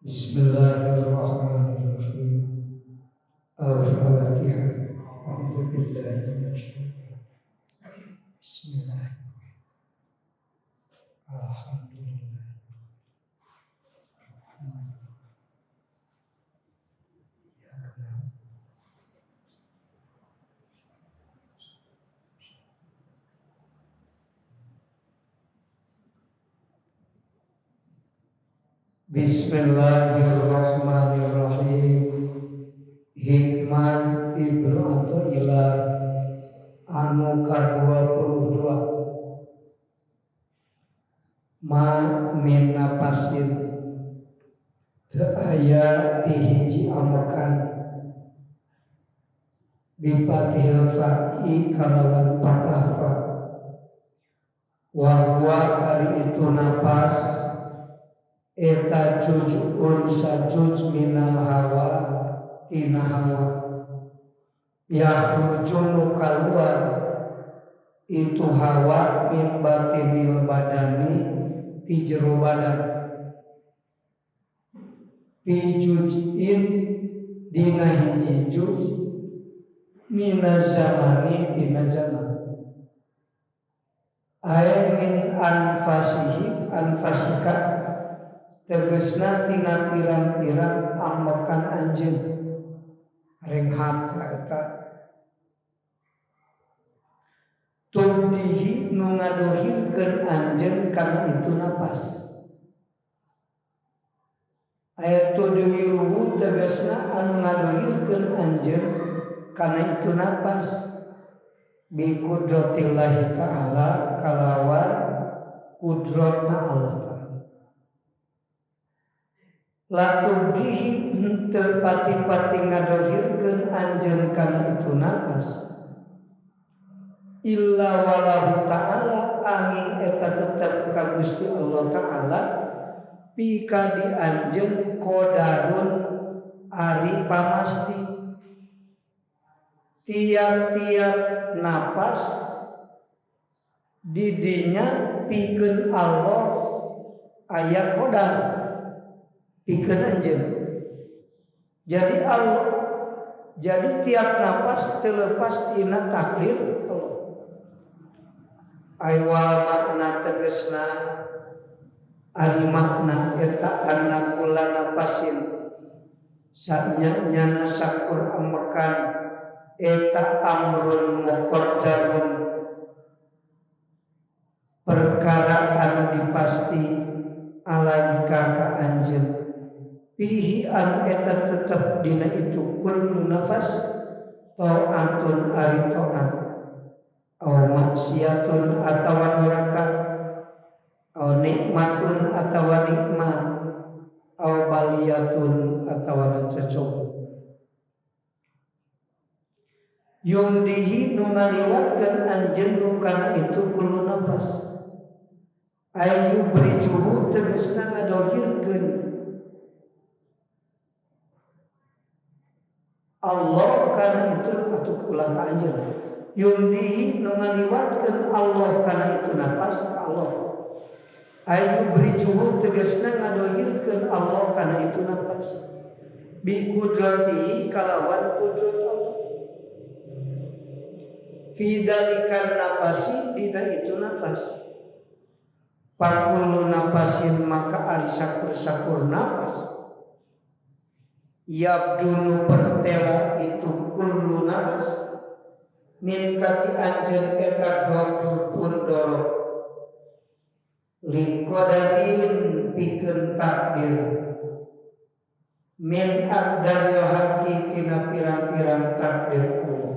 Bismillahirrahmanirrahim. Al-Fatihah. A'udzu billahi minasyaitonir rajim. Bismillahirrahmanirrahim. Alhamdulillah. Bismillahirrahmanirrahim. Hikmah Ibnu Athaillah anu ka-22. Ma min napasin teu aya ti hiji amekan bifatihil fa'i kalawan patah fa wa huwa ari itu napas eta juz'un sajuz minal hawa tina hawa yakhruju nu kaluar itu hawa min batinil badani ti jero badan fi juz'in dina hiji juz minaz zamani tina zaman ay min anfasihi anfasika tegesna tina pirang-pirang ambekan anjeun renghat eta tubdihi nu ngadohirkeun anjeun kana itu napas aya tudhiruhu tegesna anu ngadohirkeun anjeun kana itu napas bi qudratillahi ta'ala kalawan kudratna Allah ta'ala latubdihi henteu pati-pati ngadohirkeun anjeun kana itu napas illa walahu ta'ala angin eta tetep ka Gusti Allah ta'ala pika di anjeun qadarun ari pamasti tiap-tiap napas didinya pikeun Allah aya qadar pikeun anjeun. Jadi Allah, jadi tiap napas terlepas tina takdir Allah. Aywa makna tegesna ari makna eta anna kula napasin sanya nyana sakur amekan eta amrun muqaddarun perkara anu dipasti alaika ka anjeun fihi anu eta tetep dina itu kullu nafas taatun ari taat aw maksiatun atawa neraka aw nikmatun atawa nikmat aw baliyatun atawa cocok yumdihi nu ngaliwatkeun anjeun nu kana itu kullu nafas ayu berijuhu tegesna ngadohirkeun Allah kana itu atuh ulah ka anjeun yumdihi nu ngaliwatkeun Allah kana itu nafas ka Allah ayu berijuhu tegesna ngadohirkeun Allah kana itu nafas bi kudratihi kalawan kudrat Allah fi dalikan nafasi dina itu nafas pakullu nafasin maka ari sakur-sakur nafas yabdunu pertela itu kullu nafas min kati anjeun eta dua pun dorok liqadarin pikeun takdir min aqdaril haqqi tina pirang-pirang takdir Allah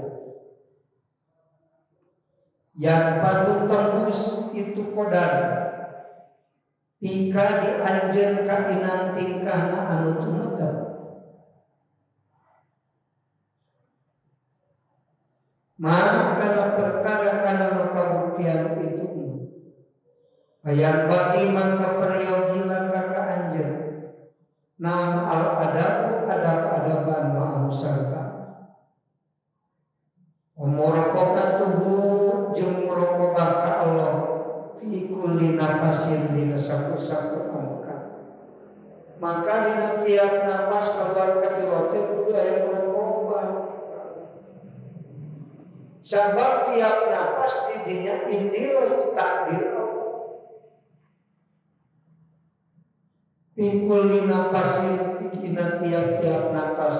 yang padu tembus itu qadar pika di anjeun kainan tingkahna anu tumutep maka perkara kana nu kabuktian itu hayang bagi mangka peryogi laka ka anjeun naon al adabu adab-adaban ma'ahu sarta muraqabatuhu jeung muraqabah ka Allah fi kulli nafasin dina saku-saku amka. Maka dina tiap napas keluar ka jero teh kudu aya muraqabah. Sabab tiap napas di dinya indiroj takdir Allah. Pikul napasin dina tiap-tiap napas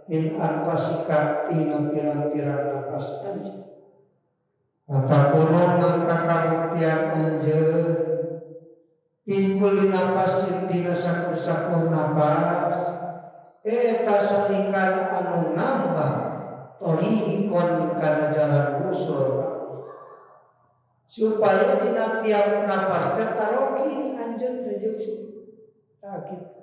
min anfasika tina pirang-pirang napas anjeun. Watakuno mangka kabuktian anjeun pikul napasin dina sakur-sakur napas eta salikan anu nambah torikon kana jalan usul supaya dina tiap napas teh taroki anjeun teh jeung tah kitu.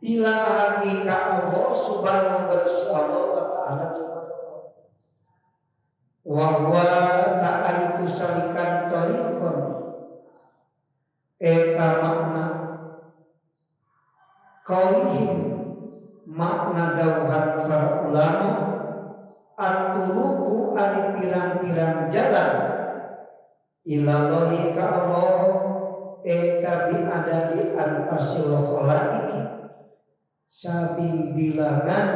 Ila hakika Allah subhanahu wa ta'ala wa huwa ta'ala itu salikan torikon eta makna kaulihim makna dawuhan para ulama at-turuqu ari pirang-pirang jalan ilallahi ka Allah eta bi adadi anfasil khalaiki sabing bilangan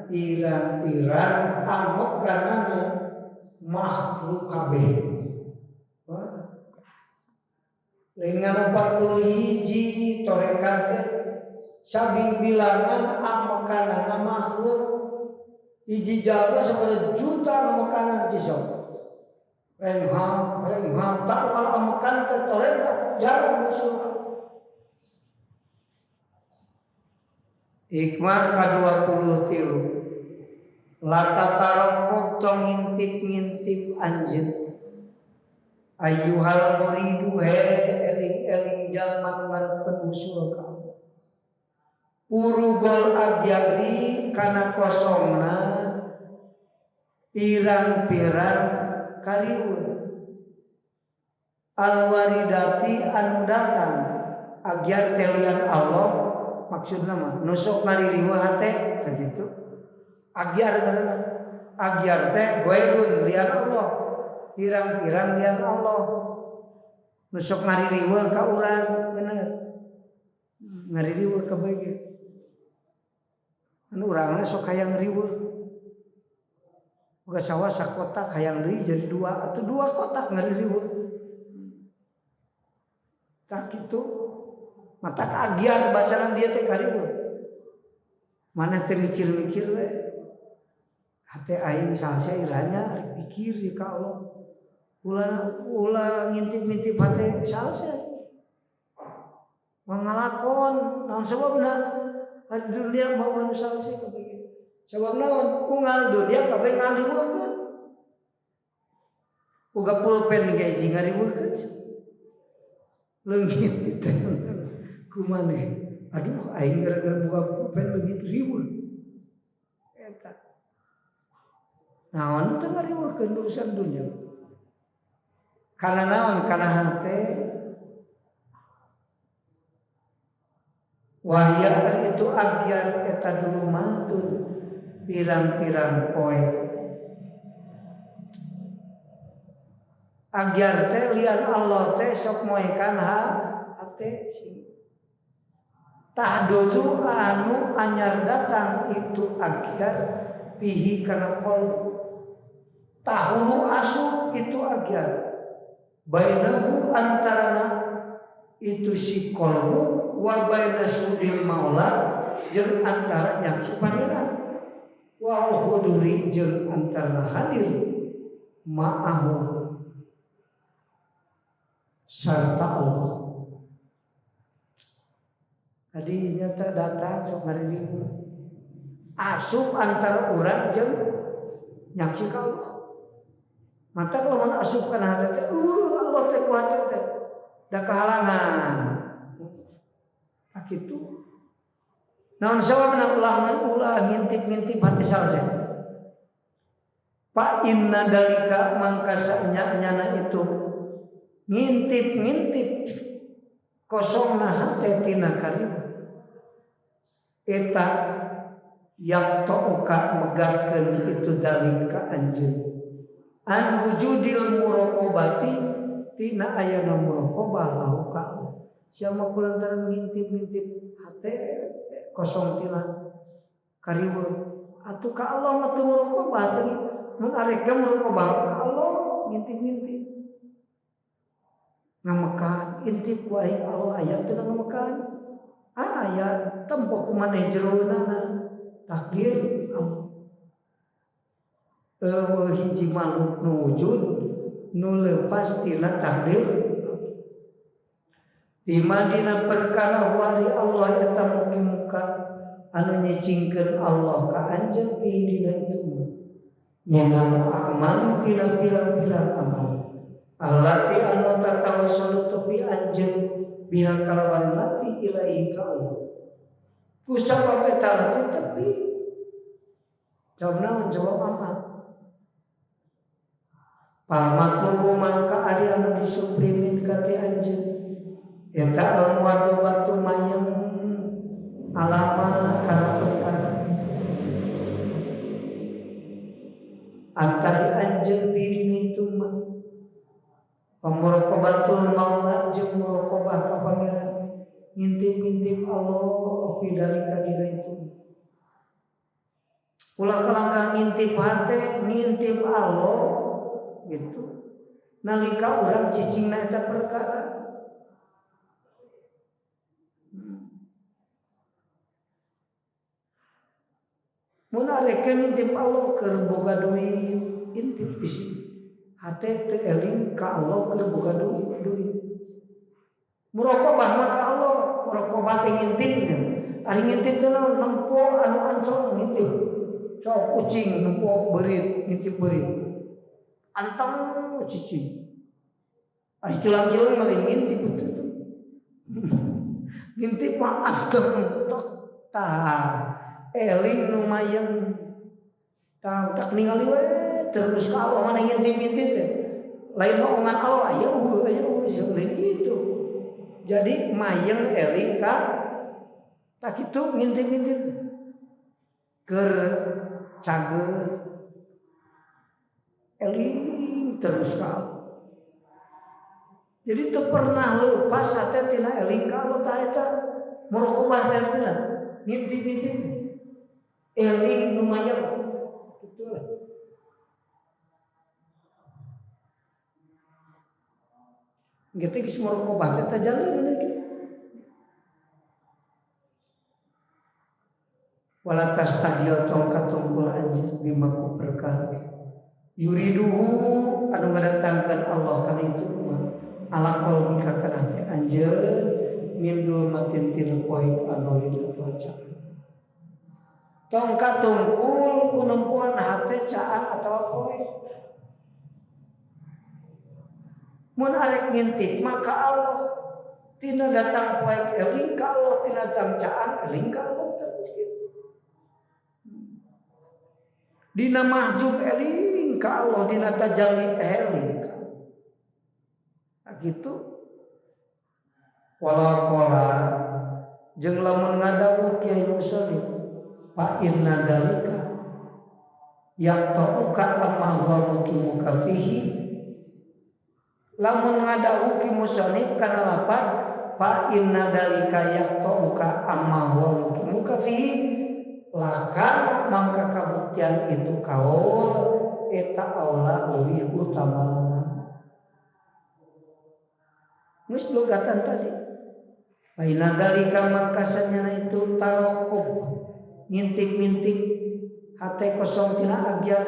pirang-pirang amekanana makhluk kabeh. Lain ngan 40 hiji torekat teh sabing bilangan amekanana makhluk hiji jalma sabaraha juta amekanan cisok. Rengha rengha tak unggal amekan teh torekat jalan musuh. Hikmah ka-23 lata tarokok tong ngintip-ngintip anjeun ayyuhal muridu he eling-eling jalma nu ngarepkeun usul ka Allah urugol agyari kana kosongna pirang-pirang kariweuh alwaridati anu datang agyar telian Allah maksudna mah nusuk ngaririweuh hate kitu agyar ngaranna agyar teh goirun lian Allah pirang-pirang lian Allah nusuk ngaririweuh ka urang bener ngaririweuh ka bae anu urangna sok hayang riweuh boga sawah sakotak hayang deui jadi dua atuh dua kotak ngaririweuh tah kitu mata agyar basaran dia teh kariweuh mana teh mikir-mikir we hate aing salsa iranya pikir ya ka Allah ulah ulah ngintip-ngintip hate salsa mangalakon naon sababna ari dunia bawa nu salsa kabeh sabab naon unggal dunia kabeh ngariweuhkeun boga pulpen ge hiji ngariweuhkeun leungit diteunang kumaneh aduh aing gara-gara buka pulpen leungit riweuh eta naon teh ngariweuhkeun urusan dunia karena naon karena hate wahya itu agyar eta dulu matun pirang-pirang poe agyar teh lian Allah teh sok moekan hate sing tahdudu anu anyar datang itu agyar pihi kana qalbu tahulu asup itu agyar bainahu antarana itu si qalbu wa baina sudil maula jeung antara nyaksi pangeran wal huduri jeung antara hadir ma'ahu sarta Allah. Tadi nyata datang sok ngaririweuh asup antara urang jeung nyaksi ka Allah. Mata lamun asup kana hate teh Allah teh ku hate teh da kahalangan. Tah kitu. Naon sababna ulah ulah ngintip-ngintip hate salse. Fa inna dalika mangka nyana itu ngintip-ngintip kosongna hate tina kariweuh eta yaqta'uka megatkeun itu dalika anjeun an wujudil muraqabati tina ayana muraqabah lahu ka Allah. Sia mah kulantaran ngintip-ngintip hate kosong tina kariweuh. Atuh ka Allah mah teu muraqabah teh mun arek ge muraqabah ka Allah ngintip-ngintip. Ngamekan intip ku aing Allah aya teu ngamekan. Ah aya tempo ku maneh jeroanana takdir Allah. Eueuh hiji makhluk nu wujud nu leupas tina takdir. Di madina perkara wari Allah eta mugi-muka anu nyicingkeun Allah ka anjeun pi dina itu minal a'mali tina pirang-pirang amal allati anu tatawassalu tepi anjeun biha kalawan lati ilahi ka Allah ku sabab eta lati tepi jawab naon jawab amal pal matlubu mangka ari anu disuprimin ka ti anjeun eta al muadabatu mayang alama kana perkara antari anjeun dina itu mah pamuraqabatul maula jeung muraqabah ka pangeran ngintip-ngintip Allah bidalika dina itu ulah kalangkah ngintip hate ngintip Allah gitu nalika urang cicingna eta perkara. Mun arek ngintip Allah keur boga duit intip bisi hate teu eling ka Allah keur boga duit. Muraqabah mah ka Allah, muraqabah teh ngintip nya. Ari ngintip teh naon nempo anu ancol ngintip. Sok kucing nempo beurit ngintip beurit. Anteng cicing. Ari culang-culang mah lain ngintip itu. Ngintip mah anteng tok tah. Eling nu mayang tah tak ningali we terus ka Allah mana ngintip-ngintip teh. Lain mah ongan Allah aya eueuh aya eueuh lain gitu. Jadi mayang eling ka tak kitu ngintip-ngintip keur cager eling terus ka Allah. Jadi teu pernah leupas hate tina eling ka Allah tah eta muraqabah teh artina ngintip-ngintip eling nu mayang kitu lah. Gitu geus muraqabah teh tajalli deui. Wala tastagil tong katungkul anjeun bima ku perkara yuriduhu anu ngadatangkeun Allah kana itu mah ala qalbika kana hati anjeun min dulmatin tina poek anu atawa caang. Tong katungkul ku nempuan hate caang atawa poek. Mun arek ngintip maka Allah tina datang poek eling ka Allah, tina datang caang eling ka Allah terus gitu. Dina mahjub eling ka Allah, dina tajalli eling ka Allah. Nah, gitu. Wala qala jeung lamun ngadawuh Kiai Muslim fa inna dalika yaqta'uka amma huwa muqimuka fihi. Lamun ngadawuh Ki Musonif kana lapad fa inna dalika yaqta'uka amma huwa muqimuka fihi lakana mangka kabuktian itu kaul eta aula leuwih utama. Geus lugatan tadi. Fa inna dalika mangka sanyana itu taraqub ngintip-ngintip hate kosong tina agyar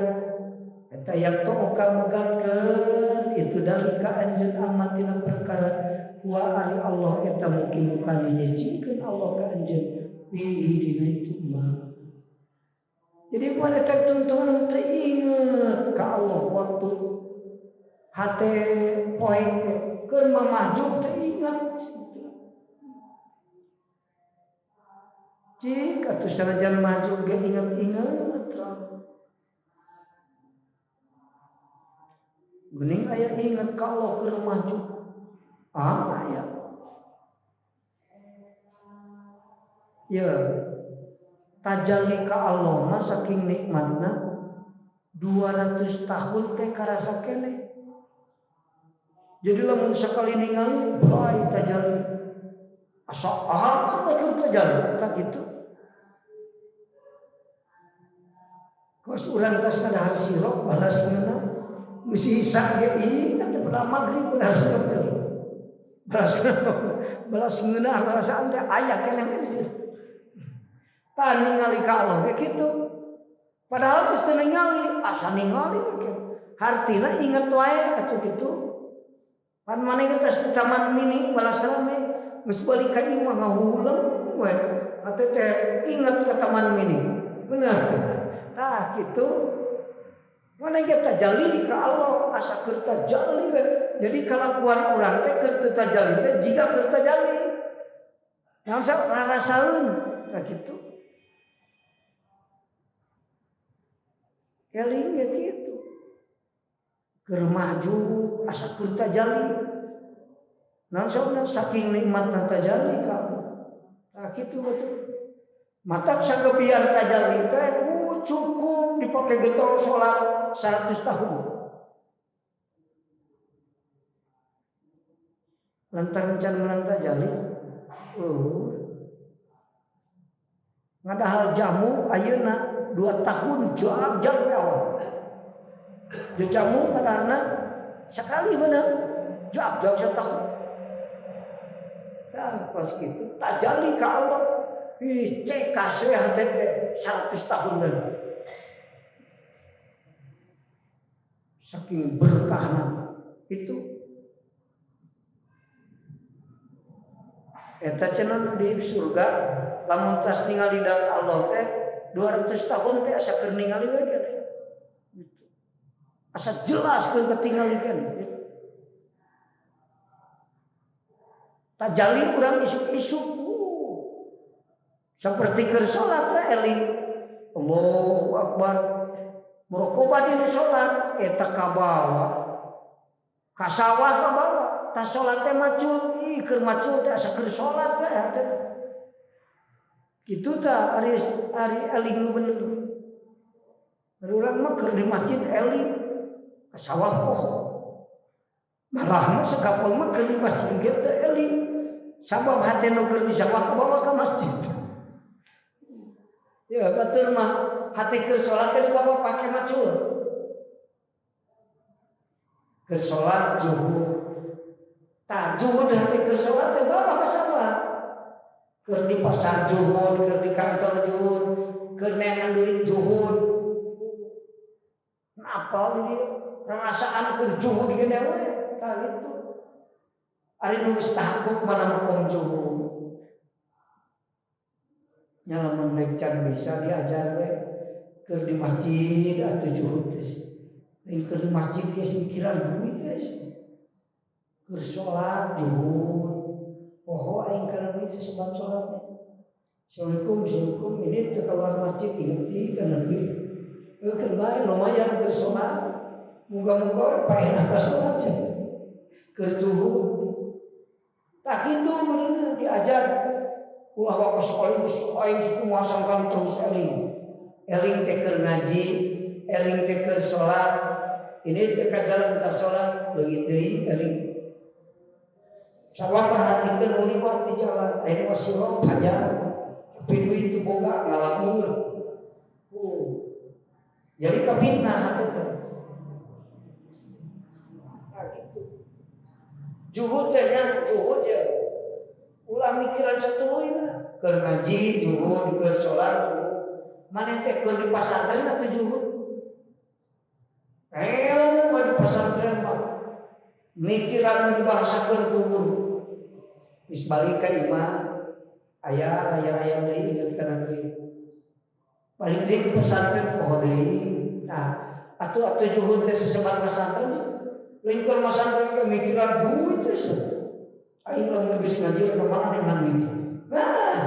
eta yaqta'uka megatkeun itu dalika anjeun amma tina perkara wa ari Allah eta mugi-muga nyicingkeun Allah ka anjeun fihi dina itu mah. Jadi mun eta tungtungan teu inget ka Allah waktu hate poek keur mamahjub teu inget. Cik atuh sanajan mahjub ge inget-inget. Geuning aya inget ka Allah keur mahjub. Ah aya. Ya tajalli ka Allah mah saking nikmatna 200 tahun teh karasa keneh. Jadi lamun sakali ningali bae tajalli. Asa ah keur tajalli tah kitu. Kos urang tas ngadahar sirop balas ngeunah. Geus isya ge ingat teh pada magrib pada sirop teh. Balas balas ngeunah rasaan teh aya keneh we. Tah ningali ka Allah ge kitu. Padahal geus teu ningali, asa ningali we. Hartina inget wae atuh kitu. Pan maneh ge tas di taman mini balas rame geus balik ka imah ngahuleung we. Hate teh inget ka taman mini. Bener. Tah kitu. Maneh ge tajalli ka Allah asa keur tajalli we. Jadi kalakuan urang teh keur teu tajalli teh jiga keur tajalli. Naon sa rarasaeun tah kitu. Eling ge kitu. Keur maju asa keur tajalli. Naon sauna saking nikmatna tajalli ka Allah. Tah kitu betul. Matak sagebiar tajalli teh cukup dipake getol salat 100 tahun. Lantaran can menang tajalli, ngadahal jamu ayeuna 2 tahun jag-jag we awal. Jamu ngadahalna sekali bener jag-jag setahun. Nah, pas gitu tajalli ka Allah. Ih, cek kasih hati teh 100 tahun dan saking berkahna itu. Eta cenah di surga lamun tas ningali dat Allah teh 200 tahun teh asa keur ningali we keneh. Gitu. Asa jelas keur ketingali keneh. Gitu. Tajalli urang isuk-isuk seperti keur salat we eling Allahu Akbar. Muraqabah dina salat eta kabawa. Ka sawah kabawa. Tas salat teh macul, ih keur macul teh asa keur salat we teh. Kitu tah ari ari eling nu bener. Ari urang mah keur di masjid eling ka sawah poho. Malah mah sekapeung mah keur di masjid ge teu eling. Sabab hate nu keur di sawah kabawa ka masjid. Ya batur mah hate keur salat teh dibawa pake macul. Keur salat zuhur. Tah zuhur hate keur salat teh bawa ka sawah. Keur di pasar zuhur, keur di kantor zuhur, keur neangan duit zuhur. Napa di dieu? Perasaan keur zuhur di gede we, tah gitu. Ari nu geus tahakuk mana makom zuhur. Nya lamun rek can bisa diajar we keur di masjid atuh zuhur teh. Lain keur di masjid geus mikiran duit geus. Keur salat zuhur. Poho aing kana duit sesebat salat teh. Assalamualaikum, assalamualaikum, ini teh keluar masjid inget deui kana duit. Keur bae lumayan keur salat. Muga-muga we paeh atas salat teh. Keur zuhur. Tah kitu kudunya diajar. Ulah waktu sekali geus aing sakumaha sangkan terus eling. Eling teh keur ngaji, eling teh keur salat. Ini teh ka jalan tah salat leungit deui eling. Sabab perhatikeun liwat di jalan, aya nu sirop hayang, tapi duit teu boga ngalamun. Jadi kapitnah hate teh. Nah gitu. Juhud teh nya, juhud ya. Ulah mikiran satuluyna, keur ngaji juhud, keur salat juhud. Maneh teh keur di pasantren atuh juhud. Lamun mah di pasantren mah mikiran dibahasakeun kubur. Geus balik ka imah aya raya-raya deui inget kana duit. Balik deui ke pesantren poho deui. Nah, atuh atuh juhud teh sesebat pesantren. Lain keur pesantren ge mikiran duit teh. Aing lamun geus ngaji ka mana dengan duit. Nah,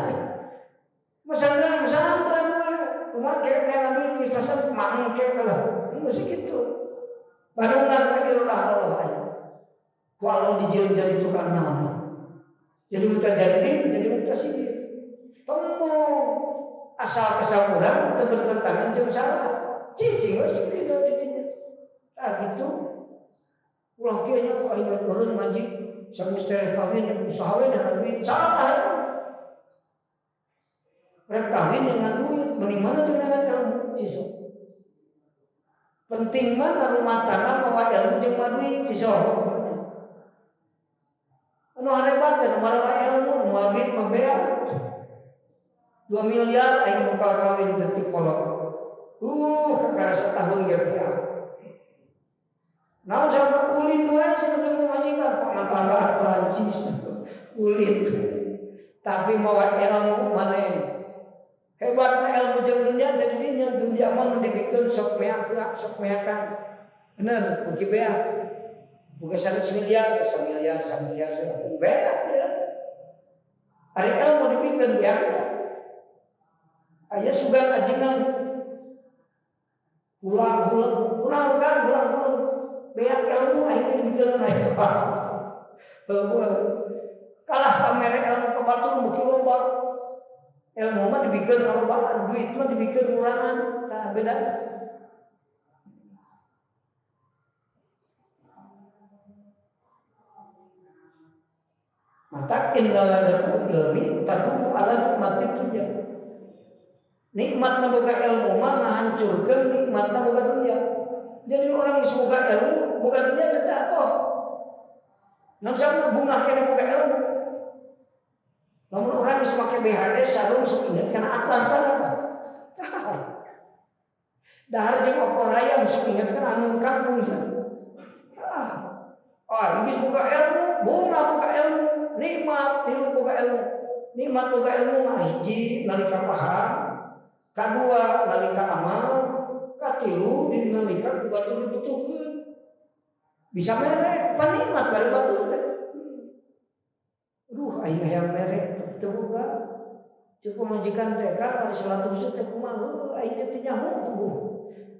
pesantren pesantren we. Kumaha ge neangan duit geus pesantren mangke lah. Geus kitu. Bandungan ka irulah Allah aya. Ku Allah dijieun jadi tukang naon. Jadi mutajaddid, jadi mutasidid. Temu asal kesal urang teu bertentangan jeung salah. Cicing we sing di dinya. Tah kitu. Ulah kieu nya aing eureun ngaji sageus teh kawin usaha we dengan duit salah itu. Rek kawin dengan duit mending mana jeung dengan ilmu cisok. Penting mana rumah tangga mawa ilmu jeung mawa duit cisok. Anu harebat teh mawa ilmu mawa duit mah beak. 2 miliar aing bakal kawin detik kolot. Kakara setahun ge beak. Naon sampe ulin wae cenah jeung pamajikan pangantaran Perancis ulin. Tapi mawa ilmu maneh. Hebatna ilmu jeung dunia teh di dinya dunia mah nu dibikeun sok meak sok meakan. Bener, beuki beak. Boga 100 miliar, 1 miliar, 1 miliar, beak. Ari ilmu dibikeun beak. Aya sugan ajengan. Ulang-ulang, ulang kan, ulang-ulang. Beak ilmu akhirnya dibikin naik ke batu. Kalah kamere ilmu ke batu beuki loba. Ilmu mah dibikin ngalobaan, duit mah dibikin ngurangan. Tah beda. Maka innal ladatu ilmi tatumu ala nikmati dunya. Nikmatna boga ilmu mah ngahancurkeun nikmatna boga dunya. Jadi orang geus boga ilmu, boga dunia teh atoh. Naon sama bunga kene boga ilmu. Lamun orang geus make BHS sarung sok inget kana atlas tah. Dahar jeung opor hayam sok inget kana angeun kangkung sia. Ah, geus boga ilmu, bunga boga ilmu, nikmat hirup boga ilmu. Nikmat boga ilmu mah hiji nalika paham, kadua nalika amal, katilu di nalika ku batur dibutuhkeun. Bisa mere, pan nikmat bari batur teh. Aduh, aing hayang mere teu boga. Ceuk pamajikan teh ka ari salat khusyuk teh kumaha? Heuh, aing teh teu nyaho tuh.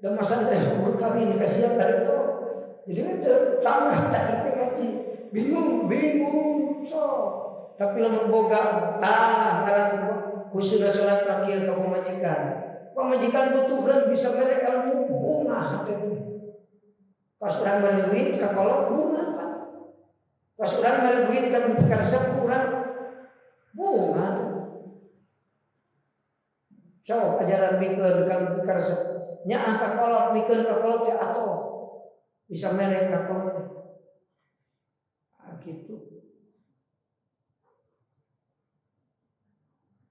Da masa teh umur kawin kasihan ka ditu. Jadi we teu tambah tah teh ngaji. Bingung, bingung so. Tapi lamun boga tah ngaran khusyuk salat kieu ka pamajikan. Pamajikan butuhkeun bisa mere ilmu bunga teh. Pas urang mere duit ka kolot bunga kan. Pas urang mere duit kan dipikaresep ku urang bunga. Sok ajaran mikeun kan dipikaresep. Nyaah ka kolot mikeun ka kolot teh atoh. Bisa mere ka kolot teh. Ah gitu.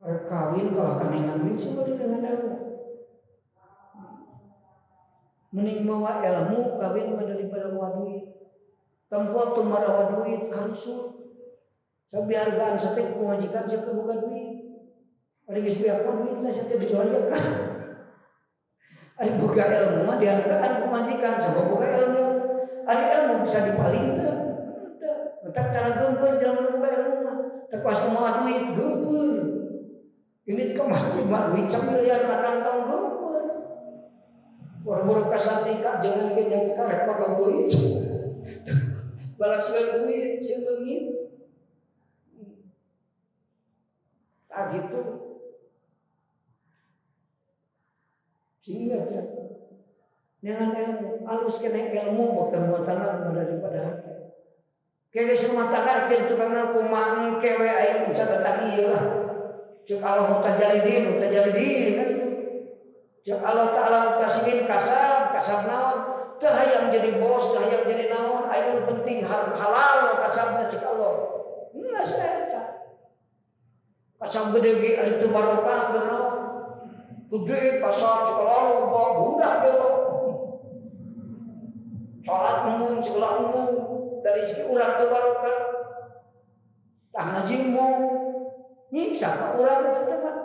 Kawin kalau kaningan duit semua dengan ilmu. Mending mawa ilmu kawin mah daripada mawa duit. Tempo teu marawa duit karusut. Sabihargaan sate pamajikan sia boga duit. Ari geus beak mah duitna sia teh dilayakan. Ari boga ilmu mah dihargaan pamajikan sabab boga ilmu. Ari ilmu bisa dipalingkeun. Henteu. Entak cara geumpeur jelema boga ilmu mah. Teu kuas mawa duit geumpeur. Ini ke masjid mah duit samiliar na kantong geumpeur. Boro-boro kasantika jangan ge jangan karek magang duit. Balaskeun duit sieun leungit. Tah gitu. Sehingga ya, dengan ilmu, alus kena ilmu bukan rumah tangga daripada harta. Kene rumah tangga jadi tukang kumaha engke we aing catatan ieu lah. Cek Allah mutajaridin, mutajaridin. Cek Allah Ta'ala mutasimin kasab, kasab naon. Teu hayang jadi bos, teu hayang jadi naon, aing penting halal kasabna cek Allah. Geus eta. Kasab gede ge ari teu barokah keur naon. Gede kasab cek Allah loba budak ge lo. Salat embung segala embung dari rezeki urang teu barokah. Tah ngaji mau nyiksa ka urang eta teh mah.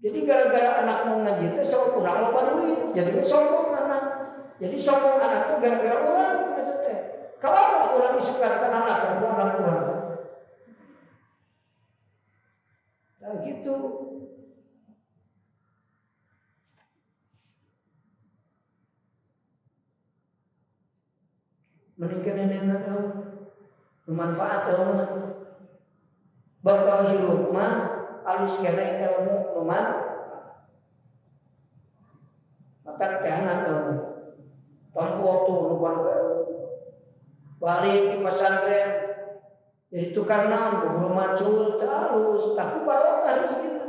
Jadi gara-gara anak mau ngaji teh sok urang loba duit, jadi we sombong anak. Jadi sombong anak teh gara-gara urang eta teh. Kalau urang isuk katakan anak kan anak urang. Nah gitu. Mending nenek tahu bermanfaat ilmu. Bakal hirup mah alus keneh ilmu luman. Maka teangan ilmu. Tong foto nu baru balik di pesantren jadi tukang naon guru macul terus tapi barokah rezekina.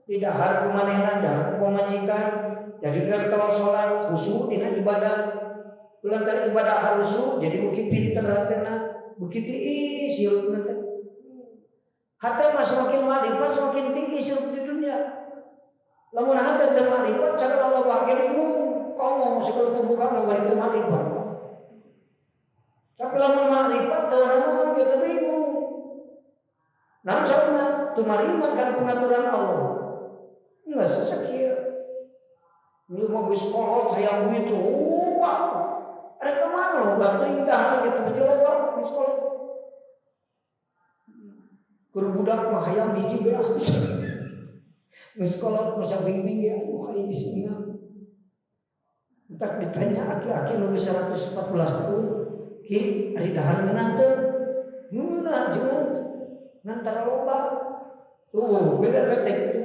Di dahar ku manehna, dahar ku pamajikan, jadi gertol salat khusyuk dina ibadah. Ulantar ibadah harusu jadi beuki pinter hatena, beuki tiis hirupna teh. Hate mah semakin marifat semakin tiis hirup di dunia. Lamun hate teu marifat sagala loba ge bingung, komo segala teu buka mah bari teu marifat. Tapi lamun marifat teu naon ge teu bingung. Naon sababna? Teu marifat kana pengaturan Allah. Enggak sesakieu. Ieu mah geus kolot hayang duit loba. Rek ka mana loba teuing dahar ge teu beuti loba geus kolot. Keur budak mah hayang hiji beak. Geus kolot mah sabing-bing ge aduh aing geus ingat. Entak ditanya aki-aki nu geus 114 tahun, "Ki, ari dahar ngeunah teu?" "Ngeunah jeung ngan tara loba." Tuh, beda teh kitu.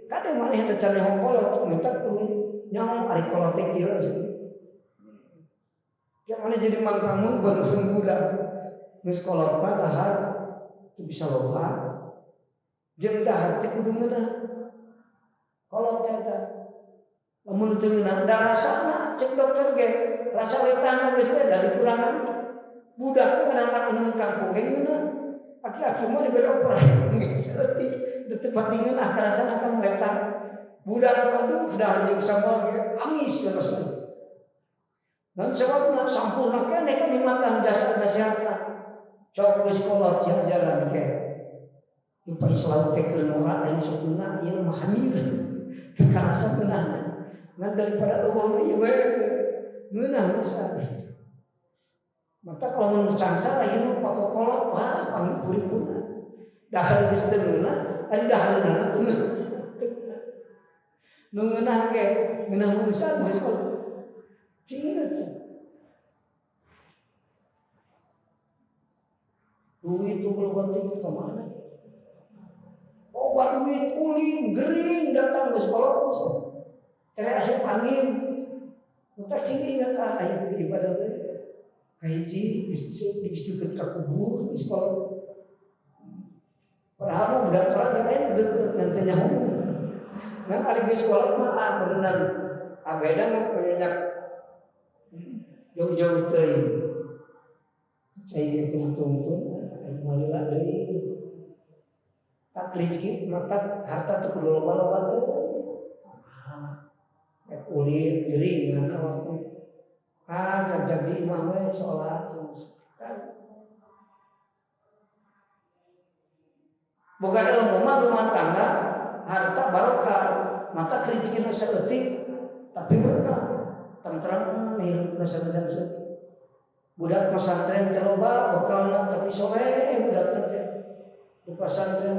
Kadang maneh teh can nyaho kolot, minta kudu nyaho ari kolot teh kieu. Yang mana jadi mangkamun bangun budak. Geus kolot mah dahar teu bisa loba. Jeung dahar teh kudu ngeunah. Kolot teh eta. Lamun teu ngeunah da rasana cek dokter ge rasa letahna geus beda dikurangan. Budak mah kadang-kadang umum kampung ge ngeunah. Aki-aki mah dibere operasi geus saeutik teu pati ngeunah karasana kan letah. Budak mah aduh dahar jeung sambal ge amis rasana. Dan sebabna sampurna keneh kenikmatan jasa kesehatan. Sok geus kolot jalan ke. Ieu Islam teh keur ngora aing sok ngeunah ieu mah hanyir. Teu karasa ngeunahna. Ngan daripada eueuh ieu we ngeunah masa. Mata kalau mun sangsara hirup pakokolot wah pangipuri-purna. Dahar geus teu ngeunah, ari dahareunana teu ngeunah. Nu ngeunah ge ngeunah meusan geus kolot. Sing inget. Duit tuh kalau banting ke mana? Oh, duit ulin gering datang ke sekolah terus. Tere asup angin. Entak sing inget ah aing kudu ibadah we. Kahiji geus deukeut ka kubur di sekolah. Padahal mah budak orang yang lain deukeut ngan teu nyaho. Ngan ari geus sekolah mah ah beneran. Ah beda mah banyak jauh-jauh teuing. Cai ge kudu tungtun aing moal lila deui. Tak rezeki mata harta teu kudu loba-loba teu. Rek ulin gering awakna. Ah jag-jag di imah we salat terus. Kan boga ilmu mah rumah tangga harta barokah, mata rezekina saeutik tapi berkah. Tentram hirupna sanajan saeutik. Budak pesantren teh loba bekalna tapi soleh budak teh. Di pesantren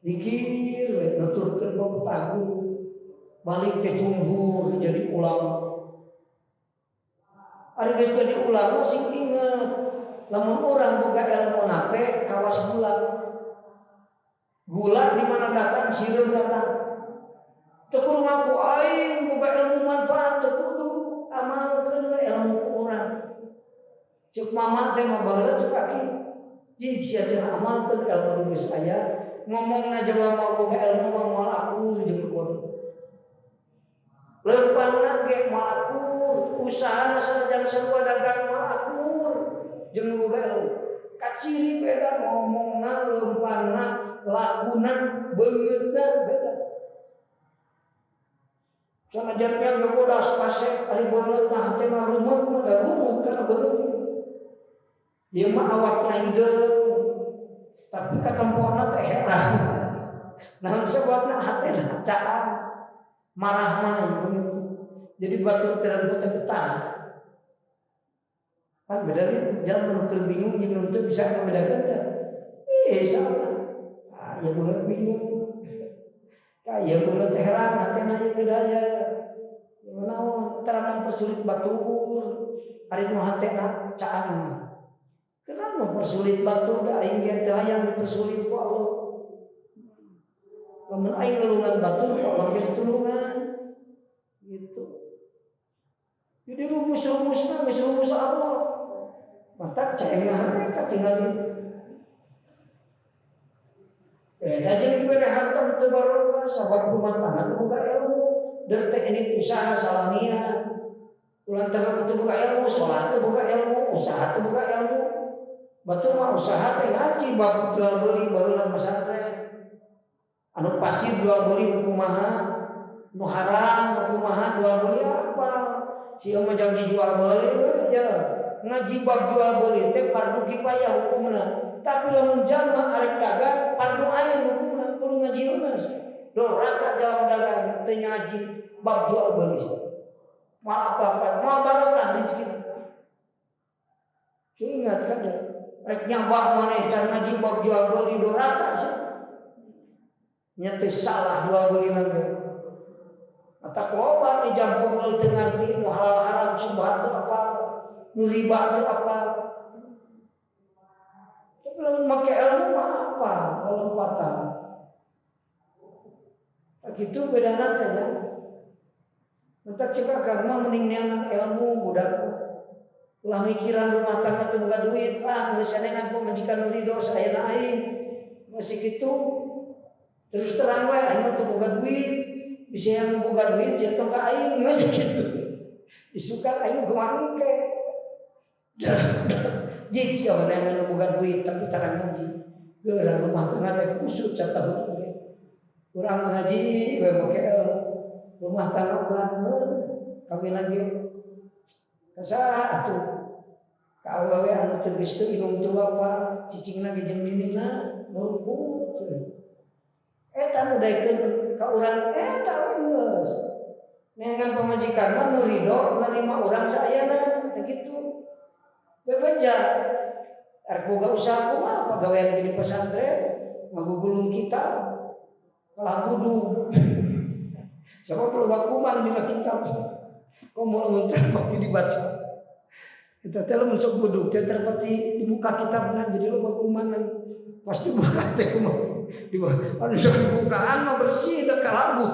zikir we nuturkeun pepetah guru. Balik ke cumhur jadi ulama. Ari geus jadi ulama sing inget lamun urang boga ilmu nape kawas gula. Gula di mana datang sireum datang. Teu kudu ngaku aing boga ilmu manfaat teu kudu amalkeun we ilmu ku urang. Cek mama teh mah baheula cek aki. Jig sia cenah amalkeun ilmu nu geus aya, ngomongna jelema mah boga ilmu mah moal akur jeung bodoh. Leumpangna ge moal akur, usahana sanajan sarua dagang moal akur jeung nu boga ilmu. Kaciri beda ngomongna, leumpangna, lakuna, beungeutna beda. Sanajan ge bodas kasep ari beungeutna hatena rumeut mah da rumeut kana beungeut. Ieu mah awakna hideung tapi katempona teh heran. Naon sababna hatena caang marah mah begitu. Jadi batur teh teh betah. Kan beda nih jalan nu bingung jeung nu teu bisa membedakan teh. Salah. Ah, ieu beungeut bingung. Ka ieu beungeut heran hatena ieu beda ya. Naon tara mempersulit batur. Ari nu hatena caang. Kenapa mempersulit batur da aing ge teu hayang dipersulit ku Allah. Lamun aing nulungan batur ku Allah ge ditulungan. Gitu. Jadi rumus-rumusna geus rumus Allah. Matak caengan we katingali. Beda jeung dibere harta teu barokah sabab rumah tangga teu boga ilmu, der teh ini usaha salah niat. Ulang teu boga ilmu, salat teu boga ilmu, usaha teu boga ilmu. Batur mah usaha teh ngaji bab jual beli baheula pesantren. Anu pasir jual beli nu kumaha, nu haram nu kumaha jual beli apa? Si mah janji jual beli we ya. Ngaji bab jual beli teh fardu kifayah hukumna. Tapi lamun jalma arek dagang fardu ain hukumna kudu ngaji heula. Doraka jalma dagang teu ngaji bab jual beli. Moal apa-apa, moal barokah rezeki. Ingat kan ya. Rek nyambak maneh can ngaji bab jual beli doraka sih. Nya teu salah jual beli ge. Matak loba di jam pukul teu ngarti nu halal haram subhat teu apa, nu riba teu apa. Tapi lamun make ilmu mah apa lompatan. Gitu bedana teh ya. Matak cek akang mah mending neangan ilmu budak. Ulah mikiran rumah tangga teu boga duit, ah geus saneangan pamajikan nu ridho saayana aing. Masih kitu. Terus terang we aing mah teu boga duit. Bisa yang boga duit sia tong ka aing geus kitu. Isukan aing kumaha engke. Jik sia neangan boga duit tapi tara ngaji. Geura rumah tangga teh kusut satahun ge. Urang ngaji we make ilmu. Rumah tangga urang kawin lagi. Kasaha atuh? Ka awewe anu teu geus teu indung teu bapa, cicingna ge jeung ninina nurukut. Eta nu daekeun ka urang eta we geus. Neangan pamajikan mah nu ridho narima urang saayana teh kitu. Bebeja arek boga usaha kumaha pagawean ge di pesantren ngagugulung kitab kalah budug. Sabab loba kuman dina kitab. Komo lamun teu dibaca. Kita teh lamun sok budug teh terpati dibuka kitabna jadi loba kumanan. Pas dibuka teh kumaha? Dibuka, anu sok dibukaan mah bersih da kalabu.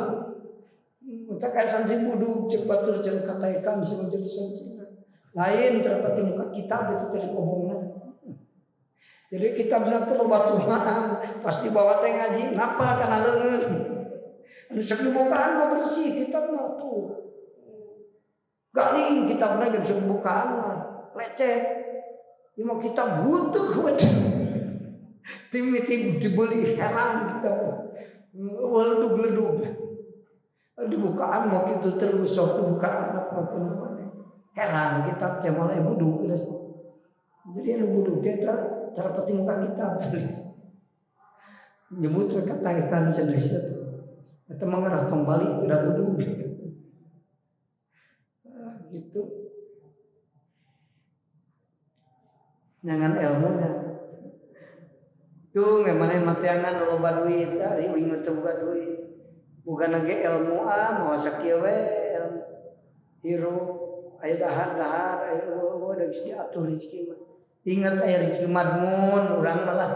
Matak aya santri budug ceuk batur cenah kataekan bisa jadi santri. Lain terpati muka kitab itu teh dikobongna. Jadi kitabna teh loba tumaan, pas dibawa teh ngaji napal kana leungeun. Anu sok dibukaan mah bersih kitabna tuh. Galing kitabna ge bisa dibukaan mah lecet. Ieu mah kitab butuh we. Tim-tim dibeli heran kitab. Ledug-ledug. Dibukaan mau kitu terus sok dibukaan apa kumaha. Heran kitab teh moal budug geus. Jadi anu budug teh terpati muka kitab. Nyebut we kataekan cenah teh. Eta mah ngarah tong balik udah budug. Gitu. Nyangan ilmunya. Tuh maneh mah teangan loba duit, ari uing mah teu boga duit. Boga ge ilmu ah moal sakieu we ilmu. Hirup aya dahar-dahar aya eueuh da geus diatur rezeki mah. Ingat aya rezeki madmun urang mah lah.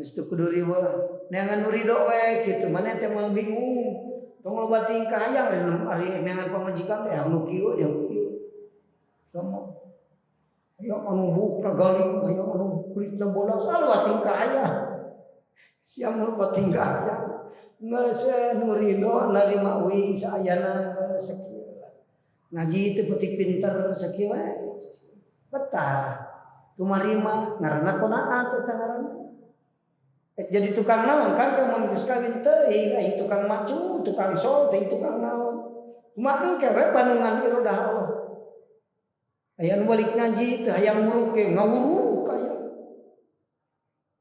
Geus teu kudu riweuh. Neangan nu ridho we kitu maneh teh moal bingung. Tong loba tingkah hayang ari neangan pamajikan teh anu kieu yang kieu. Komo hayang anu buuk galing, hayang anu kulitna bodas, loba tingkah hayang. Siang loba tingkah hayang. Geus nu ridho narima uing saayana sakieu. Ngaji teu peuting pinter sakieu we. Betah. Tumarima ngaranna qanaat eta ngaranna. Jadi tukang naon kan mun geus kawin teuing aing tukang macu, tukang sol, teuing tukang naon. Kumaha engke we bandungan irodah Allah. Aya nu balik ngaji teu hayang muruk ge ngawuruk aya.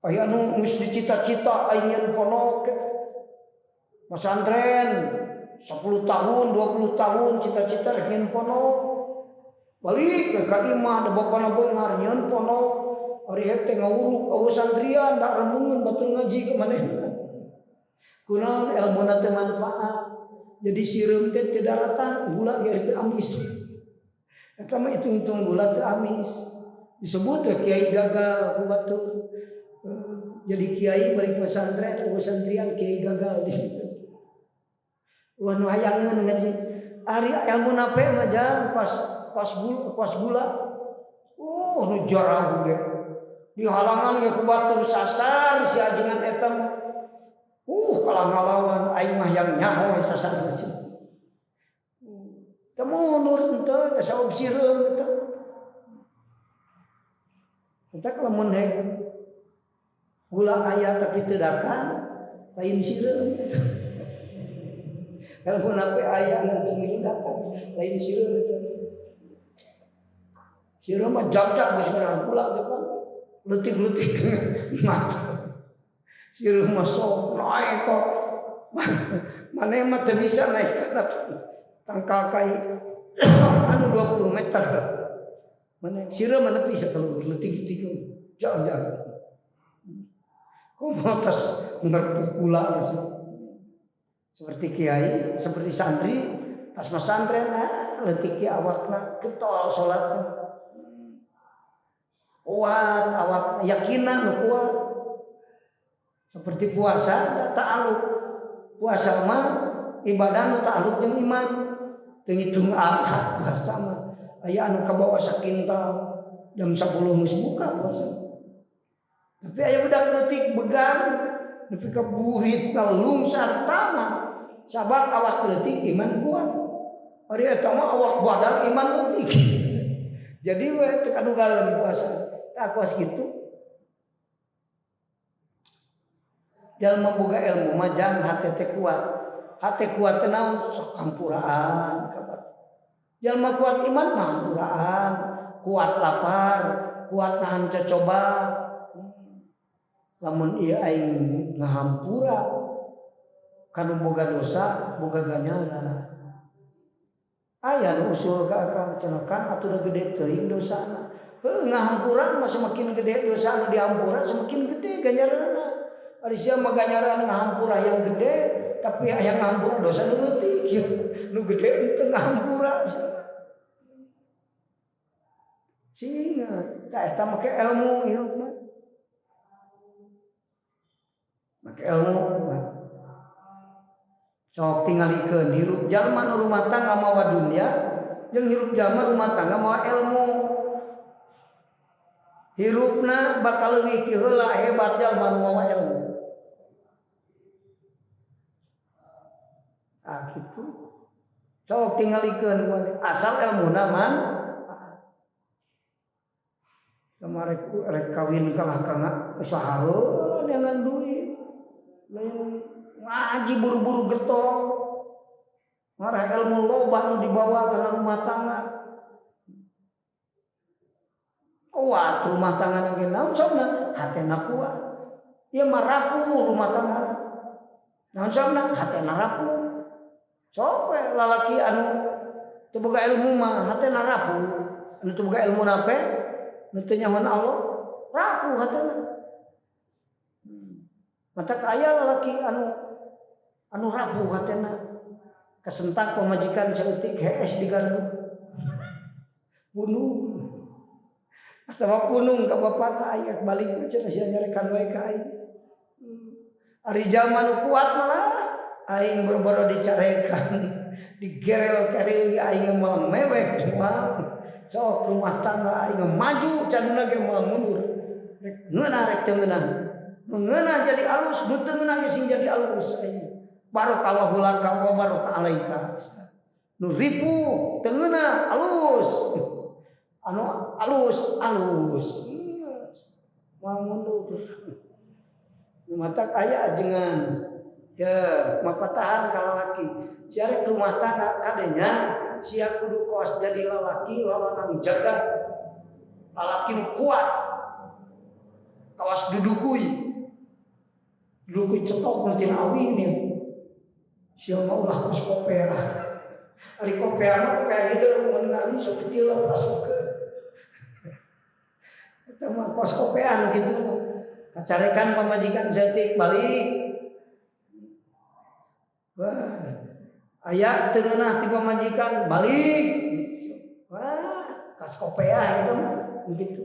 Aya nu geus dicita-cita aing nyeun pondok pesantren 10 tahun, 20 tahun cita-cita rek nyeun pondok. Balik ke ka imah da bapana beunghar nyeun pondok. Ari hek teh ngawuruk eueuh santrian da remungeun batur ngaji ka manehna. Kunaon elmuna teh manfaat. Jadi sireum teh teu daratan gula ge teu amis. Eta mah hitung-hitung gula teu amis. Disebut we kiai gagal ku batur. Jadi kiai balik pesantren eueuh santrian kiai gagal di situ. Wah nu hayangeun ngaji. Ari ilmu nape mah jang pas kos gula, kos gula. Nu jarauh ge. Di halangan ge ku batur sasar si ajengan eta mah. Kalah ngalawan aing mah yang nyaho sasar teu. Teu mundur henteu da saub sireum eta. Eta lamun hek gula aya tapi teu datang lain sireum eta. Kalau nape aya ngan teu milu datang lain sireum eta. Sireum mah jag-jag geus ngeunah gula teh pan. Leutik-leutik mata. Sireum mah sok naik kok. Maneh mah teu bisa naik kana tangkal kai anu 20 meter. Maneh sireum mah nepi sakeluhur leutik-leutik jag-jag. Komo tos ngerpuk gula geus. Seperti kiai, seperti santri, tas masantren leutik awakna getol salatna. Kuat awak yakinan nu kuat. Seperti puasa da ta'alluq. Puasa mah ibadah nu ta'alluq jeung iman. Teu ngitung apa puasa mah. Aya anu kabawa sakintal jam 10 geus buka puasa. Tapi aya budak leutik begang nepi ka burit kalungsar tamat. Sabab awak leutik iman kuat. Ari eta mah awak badan iman leutik. Jadi we teu kadugalan puasa. Tah kuas kitu. Jalma boga ilmu mah jang hate teh kuat. Hate kuat teh naon? Sok hampuraan kabar. Jalma kuat iman mah hampuraan, kuat lapar, kuat nahan cocoba. Lamun ieu aing ngahampura kanu boga dosa, boga ganjaran. Aya nu usul ka akang cenah Kang atuh da gede teuing dosana. Heuh ngahampura mah semakin gede dosa anu dihampura semakin gede ganjaranna. Ari sia mah ganjaran ngahampura yang gede tapi aya ngahampura dosa nu leutik. Nu gede teu ngahampura. Sing ingat, tah eta make ilmu hirup mah. Make ilmu mah. Sok tingalikeun hirup jalma nu rumah tangga mawa dunya jeung hirup jalma rumah tangga mawa ilmu. Hirupna bakal leuwih ti heula hebat jalma nu mawa ilmu. Ah kitu. Sok tingalikeun asal ilmuna man. Kamari rek kawin kalah kana usaha heula dengan duit. Lain ngaji buru-buru getol. Ngarah ilmu loba nu dibawa kana rumah tangga. Kuat rumah tangga ge naon sobna hatena kuat. Ieu mah rapuh rumah tangga. Naon sobna hatena rapuh. Sok we lalaki anu teu boga ilmu mah hatena rapuh. Anu teu boga ilmu nape nu teu nyahoan Allah rapuh hatena. Matak aya lalaki anu rapuh hatena. Kasentak pamajikan saeutik hees digardu. Bunuh. Atawa punung ka bapana aya balik cenah sia nyarekan wae ka aing. Ari jalma nu kuat malah aing boro-boro dicarekan, digerel-gerel aing moal mewek moal. Sok rumah tangga aing maju canuna ge moal mundur. Rek ngeunah rek teu ngeunah. Nu ngeunah jadi alus, nu teu ngeunah ge sing jadi alus aing. Barakallahu laka wa baraka alaika. Nu ripu teu ngeunah alus. Anu alus alus. Moal mundur. Nu matak aya ajengan. Ya, mapatahan ka lalaki. Sia rek rumah tangga kadenya sia kudu koas jadi lalaki lalanang jaga. Lalaki nu kuat. Kawas dudukui. Dudukui cetok nu tina awi nih. Sia mah ulah kos kopea. Ari kopea mah kopea hideung mun ngali sok ditilep asupkeun. Eta mah kos kopean kitu. Kacarekan pamajikan saeutik balik. Wah, aya teu ngeunah ti pamajikan balik. Wah, kas kopea itu mah begitu.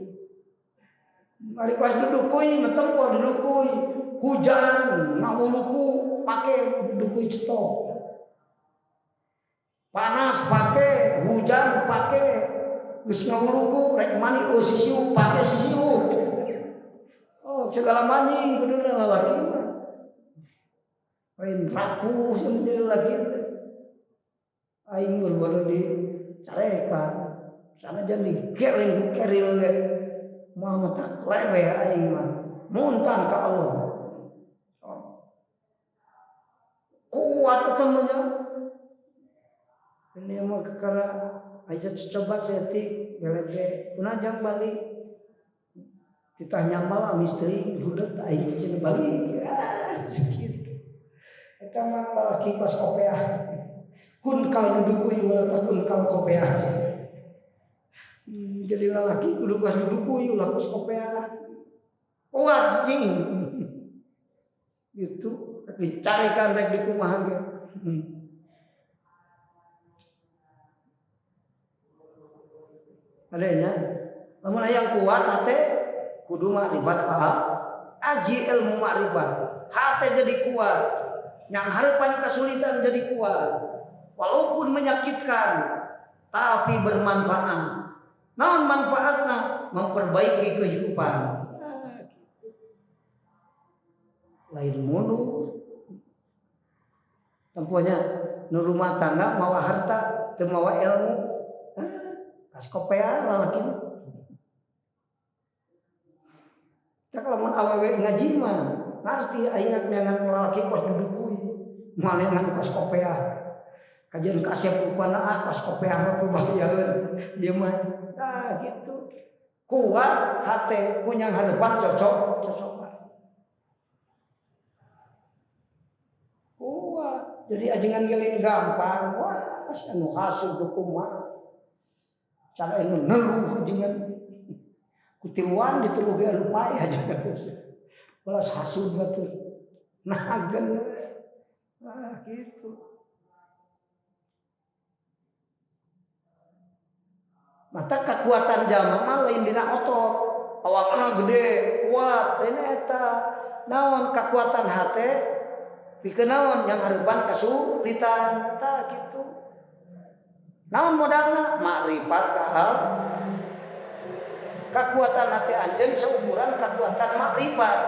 Ari kos dudukui metempo dudukui. Hujan ngawuluku pake dudukui cetok. Panas pake, hujan pake. Geus ngawuluku rek mani oh sisiu pake sisiu. Oh segala maning kuduna lalaki mah. Lain rapuh menjadi laki teh. Aing baru-baru dicarekan. Sanajan digeleng ku keril ge. Moal mah tak leweh aing mah. Muntang ka Allah. Oh. Kuat eta mah nya. Ini mah karena aja coba setik belede kunajang balik. Kita nyamal amis teuing rudet aing cenah balik. Ah sakitu. Eta mah lalaki pas kopeah. Kun kal dudukuy wala takun kal kopeah. Jadi lalaki kudu kas dudukuy ulah kos kopeah. Kuat sih. Gitu dicarikan rek dikumaha ge. Adanya, lamun hayang kuat hate kudu makrifat ka aji ilmu makrifat. Hate jadi kuat. Yang harapan kesulitan jadi kuat. Walaupun menyakitkan tapi bermanfaat. Naon manfaatna? Memperbaiki kehidupan. Nah, gitu. Lain mundur. Temponya nu rumah tangga mawa harta, teu mawa ilmu. Kas kopea lalaki mah. Tak lamun awewe ngaji mah ngarti aing neangan lalaki kos dudukui. Moal neangan kos kopea. Kajian kasep rupana ah kos kopea mah kubahayaeun. Ieu mah nah gitu. Kuat hate kunyang hareupan cocok cocokan. Kuat. Jadi ajengan gelin gampang. Wah, anu hasud kumaha. Cara anu neluh ajengan. Kutiluan diteluh ge anu paeh ajengan. Balas hasud batur. Nagen. Nah, gitu. Mata kekuatan jalma mah lain dina otot. Awakna gede, kuat, lain eta. Naon kekuatan hate pikeun naon yang hareupan kasulitan tah kitu. Naon modalna? Makrifat ka hal. Kekuatan hati anjeun seukuran kekuatan makrifat.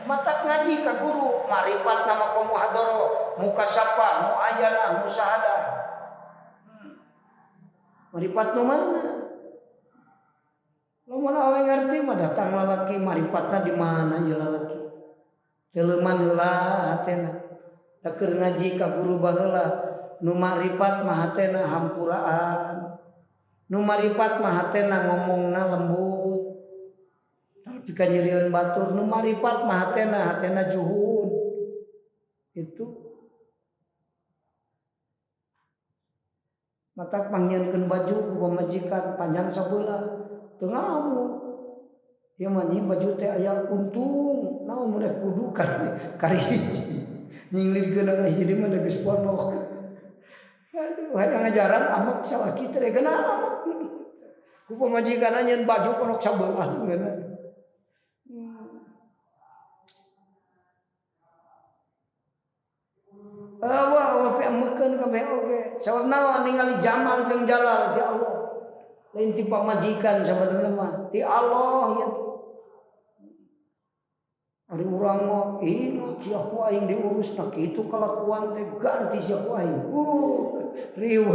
Matak ngaji ka guru, makrifat nama muhadharah, mukasafah, muayyanah, musahadah. Makrifat nu mana? Lamun awe ngarti mah datang lalaki marifatna di mana ieu lalaki. Teuleman heula hatena. Da keur ngaji ka guru baheula nu marifat mah hatena hampuraan. Nu marifat mah hatena ngomongna lembut. Tapi kanyerieun batur nu marifat mah hatena hatena juhud. Itu matak pangnyieunkeun baju ku pamajikan panjang sabelah. Teu ngamuk. Ieu mah nyi baju teh aya untung, naon mun rek kudu kari hiji. Nyinglidkeun hiji mah geus pondok. Aduh, hayang ngajaran amek salaki teh geuna amek. Ku pamajikan nyeun baju pondok sabelah geuna. Wah, wah pe amekeun kabeh oge. Sabab naon ningali jamal jeung jalal ti Allah. Lain ti pamajikan sabenerna mah, ti Allah ya. Ari urang mah ingat sia ku aing diurus na kitu kalakuan teh ganti sia ku aing. Riweuh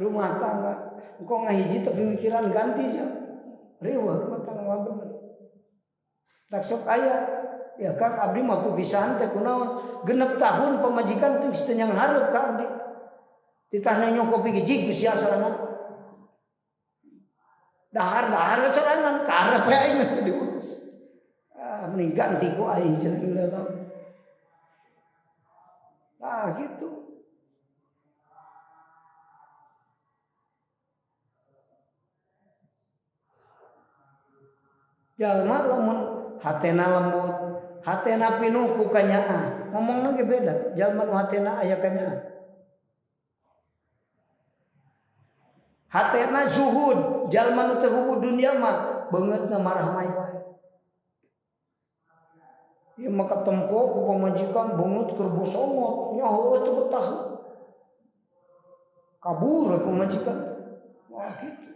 rumah tangga. Engko ngahiji tapi mikiran ganti sia. Riweuh rumah tangga mah bener. Tak sok aya ya Kang abdi mah pipisahan teh kunaon 6 tahun pamajikan teh geus teu nyang hareup ka abdi. Titah nyokopi giji ku sia sorangan. Dahar-dahar sorangan karep we aing teh diurus. Ah mending ganti ku aing cenah dalam. Nah gitu. Jalma lamun hatena lembut, hatena pinuh ku kanyaah. Ngomongna ge beda, jalma nu hatena aya kanyaah. Hatena zuhud, jalma nu teu hubud dunia mah beungeutna marah mai wae. Ieu mah katempo ku pamajikan beungeut keur bosongot, nyaho teu betah. Kabur pamajikan. Wah gitu.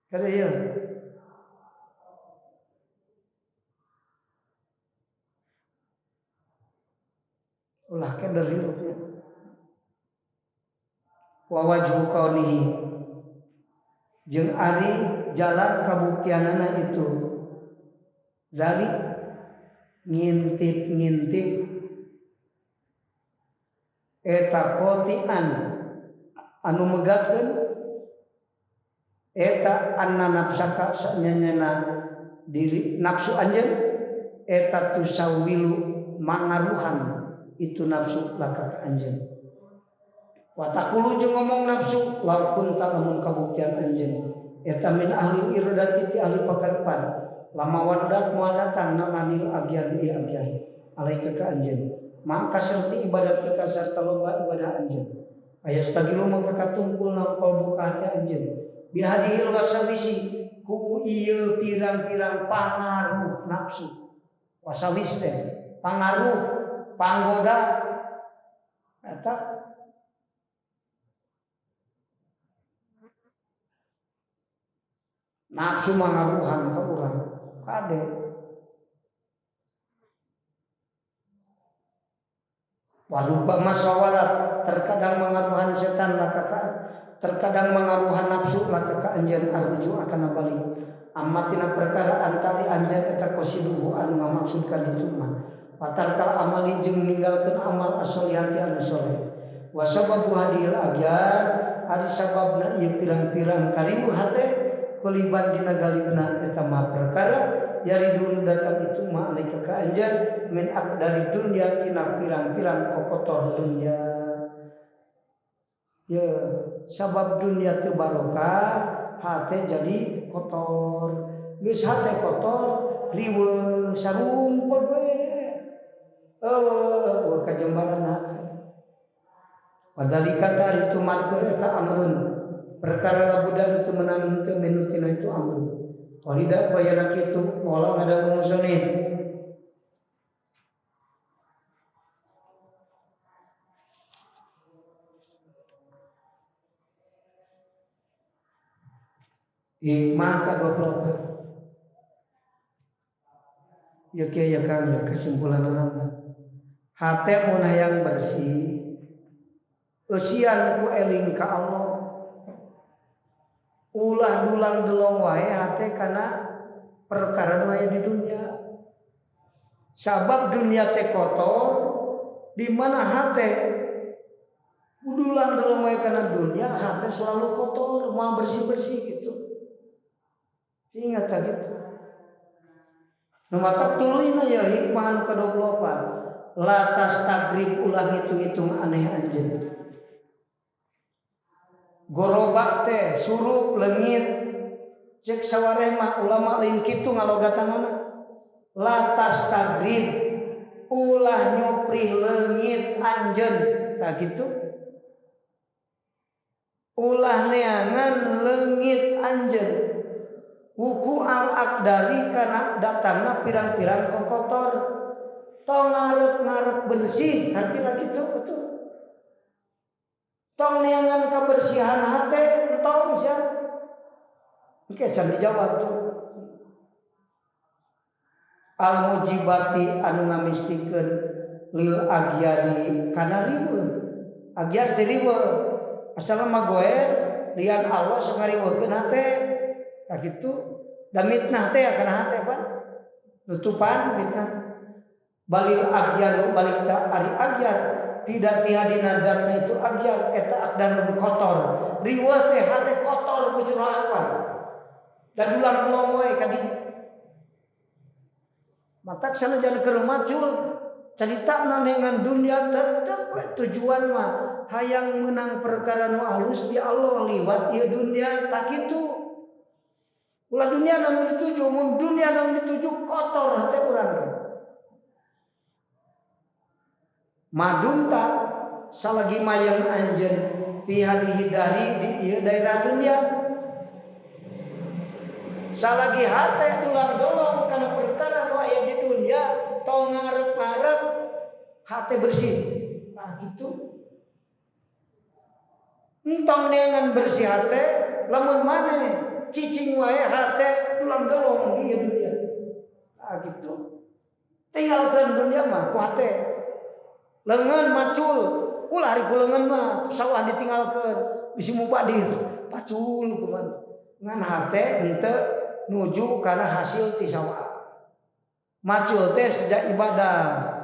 Kada ieu ulah keder hirupnya. Wa wajhu kaunihi jeung ari jalan kabuktianana itu zalik ngintip-ngintip eta qotian anu megatkeun eta anna nafsaka sanyana diri nafsu anjeun eta tusawilu mangaruhan itu nafsu laka ka anjeun. Wa taqulu jeung ngomong nafsu law kunta lamun kabuktian anjeun eta min ahli iradati ti ahli pakarepan lama wadat moal datang naonanil agian ieu agian alaika ka anjeun maka serti ibadatika sarta loba ibadah anjeun ayastagilu maka katungkul naon qalbuka hati anjeun bihadihil wasawisi ku ieu pirang-pirang pangaruh nafsu wasawis teh pangaruh panggoda eta nafsu mangaruhan ka urang kade waruba masawalat terkadang mangaruhan setan laka terkadang mangaruhan nafsu laka ka anjeun arju akan balik ammatina perkara antari anjeun eta qasiduhu anu ngamaksudkan itu mah patarkal amali jeung ninggalkeun amal as-solihati anu soleh wa sababu hadil agyar ari sababna ieu pirang-pirang kariweuh hate keliban dina galibna eta mah perkara yaridun datang itu ma alaika ka anjeun min aqdari dunya tina pirang-pirang kokotor dunya. Ya sabab dunya teu barokah hate jadi kotor geus hate kotor riweuh sarumput we eueuh kajembaran hate padalika tari itu madkur eta amrun perkara labudan itu menang teu minutina itu amrun walida bayana kitu moal ada musonif hikmah ka 24. Ya kieu ya Kang ya kesimpulan urang. Hate mun hayang bersih eusian ku eling ka Allah. Ulah dulang delong wae hate kana perkara nu aya di dunia. Sabab dunia teh kotor di mana hate dulang delong wae kana dunia, hate selalu kotor, moal bersih-bersih gitu. Ingat gitu. Nu matak tuluyna ya hikmah anu ka-24. Latas tagrib ulah ngitung-ngitung aneh anjeun. Gorobak teh surup leungit cek sawareh mah ulama lain kitu ngalogatanana. Latas tagrib ulah nyuprih leungit anjeun. Tah kitu. Ulah neangan leungit anjeun. Wuku al akdari karena datangna pirang-pirang kokotor tong ngarep-ngarep bersih artinya gitu betul tong neangan kebersihan hate tong sia engke can dijawab tuh al mujibati anu ngamistikeun lil agyari kana riweuh agyar teh riweuh asalna mah goer lian Allah sok ngariweuhkeun hate tah kitu da mitnah teh kana hate pan nutupan mitnah balil agyar balik ta ari agyar tidak tiadina datna itu agyar eta akdarun kotor riweuh teh hate kotor ku curahkan da dulang melong we ka dinya matak sanajan keur macul caritana dengan dunia tetep we tujuan mah hayang meunang perkara nu alus di Allah liwat ieu dunia tak kitu. Ulah dunia nu dituju, mun dunia nu dituju kotor hate urang. Madumta salagi mayang anjeun pihadihi dari di ieu daerah dunia. Salagi hate dulang dolong kana perkara nu aya di dunia, tong ngarep-ngarep hate bersih. Nah gitu. Entong neangan bersih hate lamun maneh cicing wae hate tulang dolong di dunia. Ah gitu. Tinggalkeun dunia mah ku hate. Leungeun macul, ulah ari ku leungeun mah sawah ditinggalkeun, bisi mubadir, pacul kumaha. Ngan hate henteu nuju kana hasil ti sawah. Macul teh sejak ibadah.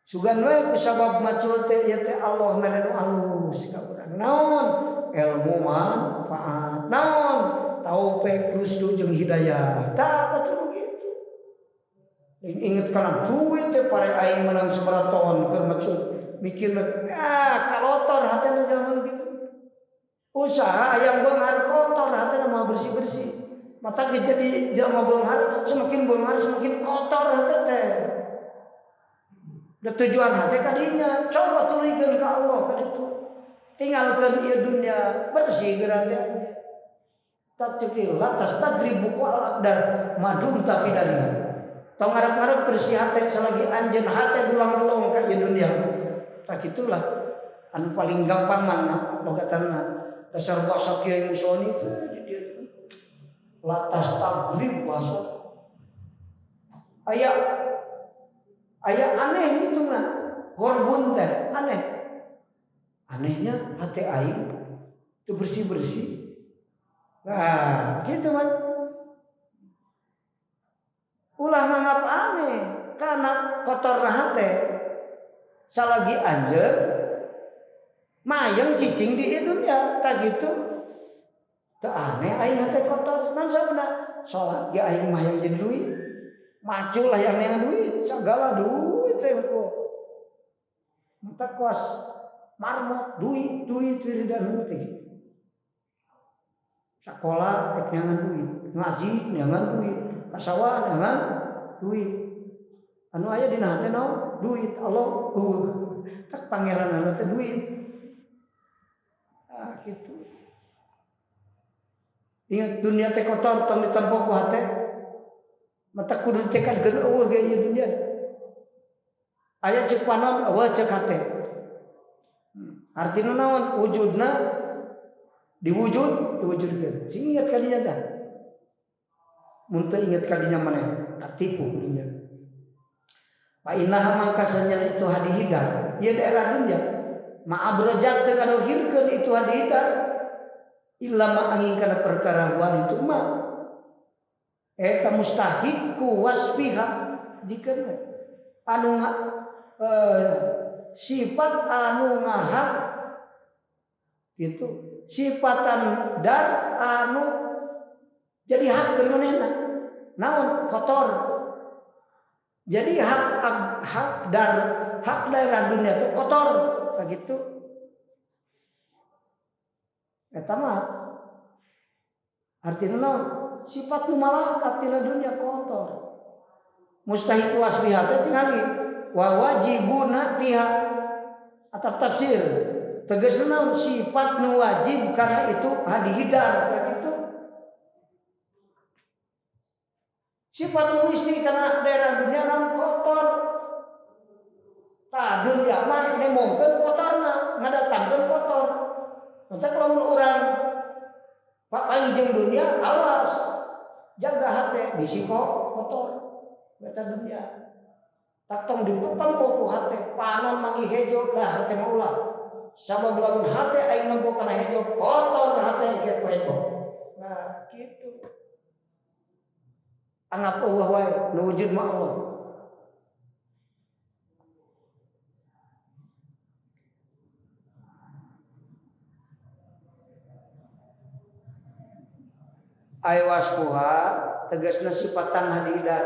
Sugan we ku sabab macul teh ieu teh Allah mere nu alus ka urang. Naon? Ilmu manfaat. Naon? Taufik rusdu jeung hidayah. Tah batur begitu. Inget kana duit teh pare aing menang sabaraha ton keur macul. Mikir ah kalotor hatena jalma gitu. Usaha ayam beunghar kotor hatena mah bersih-bersih. Mata jadi jalma beunghar semakin kotor hate teh. Da tujuan hate kadinya coba tuluykeun ka Allah ka ditu. Tinggalkeun ieu dunia bersih geura teh. Tacekil latas tagribu al aqdar madum tapi dari. Tong ngarep-ngarep bersih hate selagi anjeun hate dulang-dulong ka ieu dunia. Tak itulah anu paling gampang mana logatana. Dasar bahasa Kiai Musoni latas tagrib bahasa. Aya aya aneh gitu nah. Gorbun teh aneh. Anehnya hati aing itu bersih-bersih. Nah, gitu man. Ulah nganggap aneh karena kotor hate. Salagi anjeun mayang cicing di dunia tak gitu. Teu aneh aing hate kotor. Naon sababna? Salat ge aing mah hayang jadi duit. Macul hayang neangan duit, sagala duit teh kok. Mata kuas marmot duit duit wiridan teh. Sakola ek neangan duit, ngaji neangan duit, kasawah neangan duit. Anu aya dina hate naon? Duit. Allah eueuh. Tak pangeran anu teh duit. Ah gitu. Ingat dunia teh kotor tong ditempo ku hate. Mata kudu ditekadkeun eueuh ge ieu dunia. Aya ceuk panon eueuh ceuk hate. Artina naon? Wujudna diwujud, diwujudkeun. Sing ingat kadinya tah. Mun teu inget kadinya maneh, katipu dunia. Fa innaha mangkasanya itu hadihidar, ieu daerah dunia. Ma'abrajat teu ngadohirkeun itu hadihidar. Illa ma angin kana perkara wa itu ma. Eta mustahiqu wasfiha jikeun we. Anu sifat anu ngahak gitu, sifatan dar anu jadi hak keur manehna. Naon kotor. Jadi hak hak dar hak daerah dunia itu kotor begitu. Eta mah artinya naon? Sifat nu malakat tina dunia kotor. Mustahiq wasfiha teh tingali wa wajibuna tiha atau tafsir. Tegasna naon? Sifat nu wajib karena itu hadihidar begitu. Sifat nu mesti karena daerah dunia naon kotor. Tah dunia mah nemongkeun kotorna, ngadatangkeun kotor. Maka kalau urang pak panggih dunia awas jaga hate bisi kok kotor eta dunia. Tak tong ditempo ku hate panon manggih hejo lah hate mah ulah. Sabab lamun hate aing nempo kana hejo kotor hate ke ku hejo. Nah kitu. Anggap eueuh wae nu wujud mah Allah. Ay wasfuha tegasna sifatan hadidar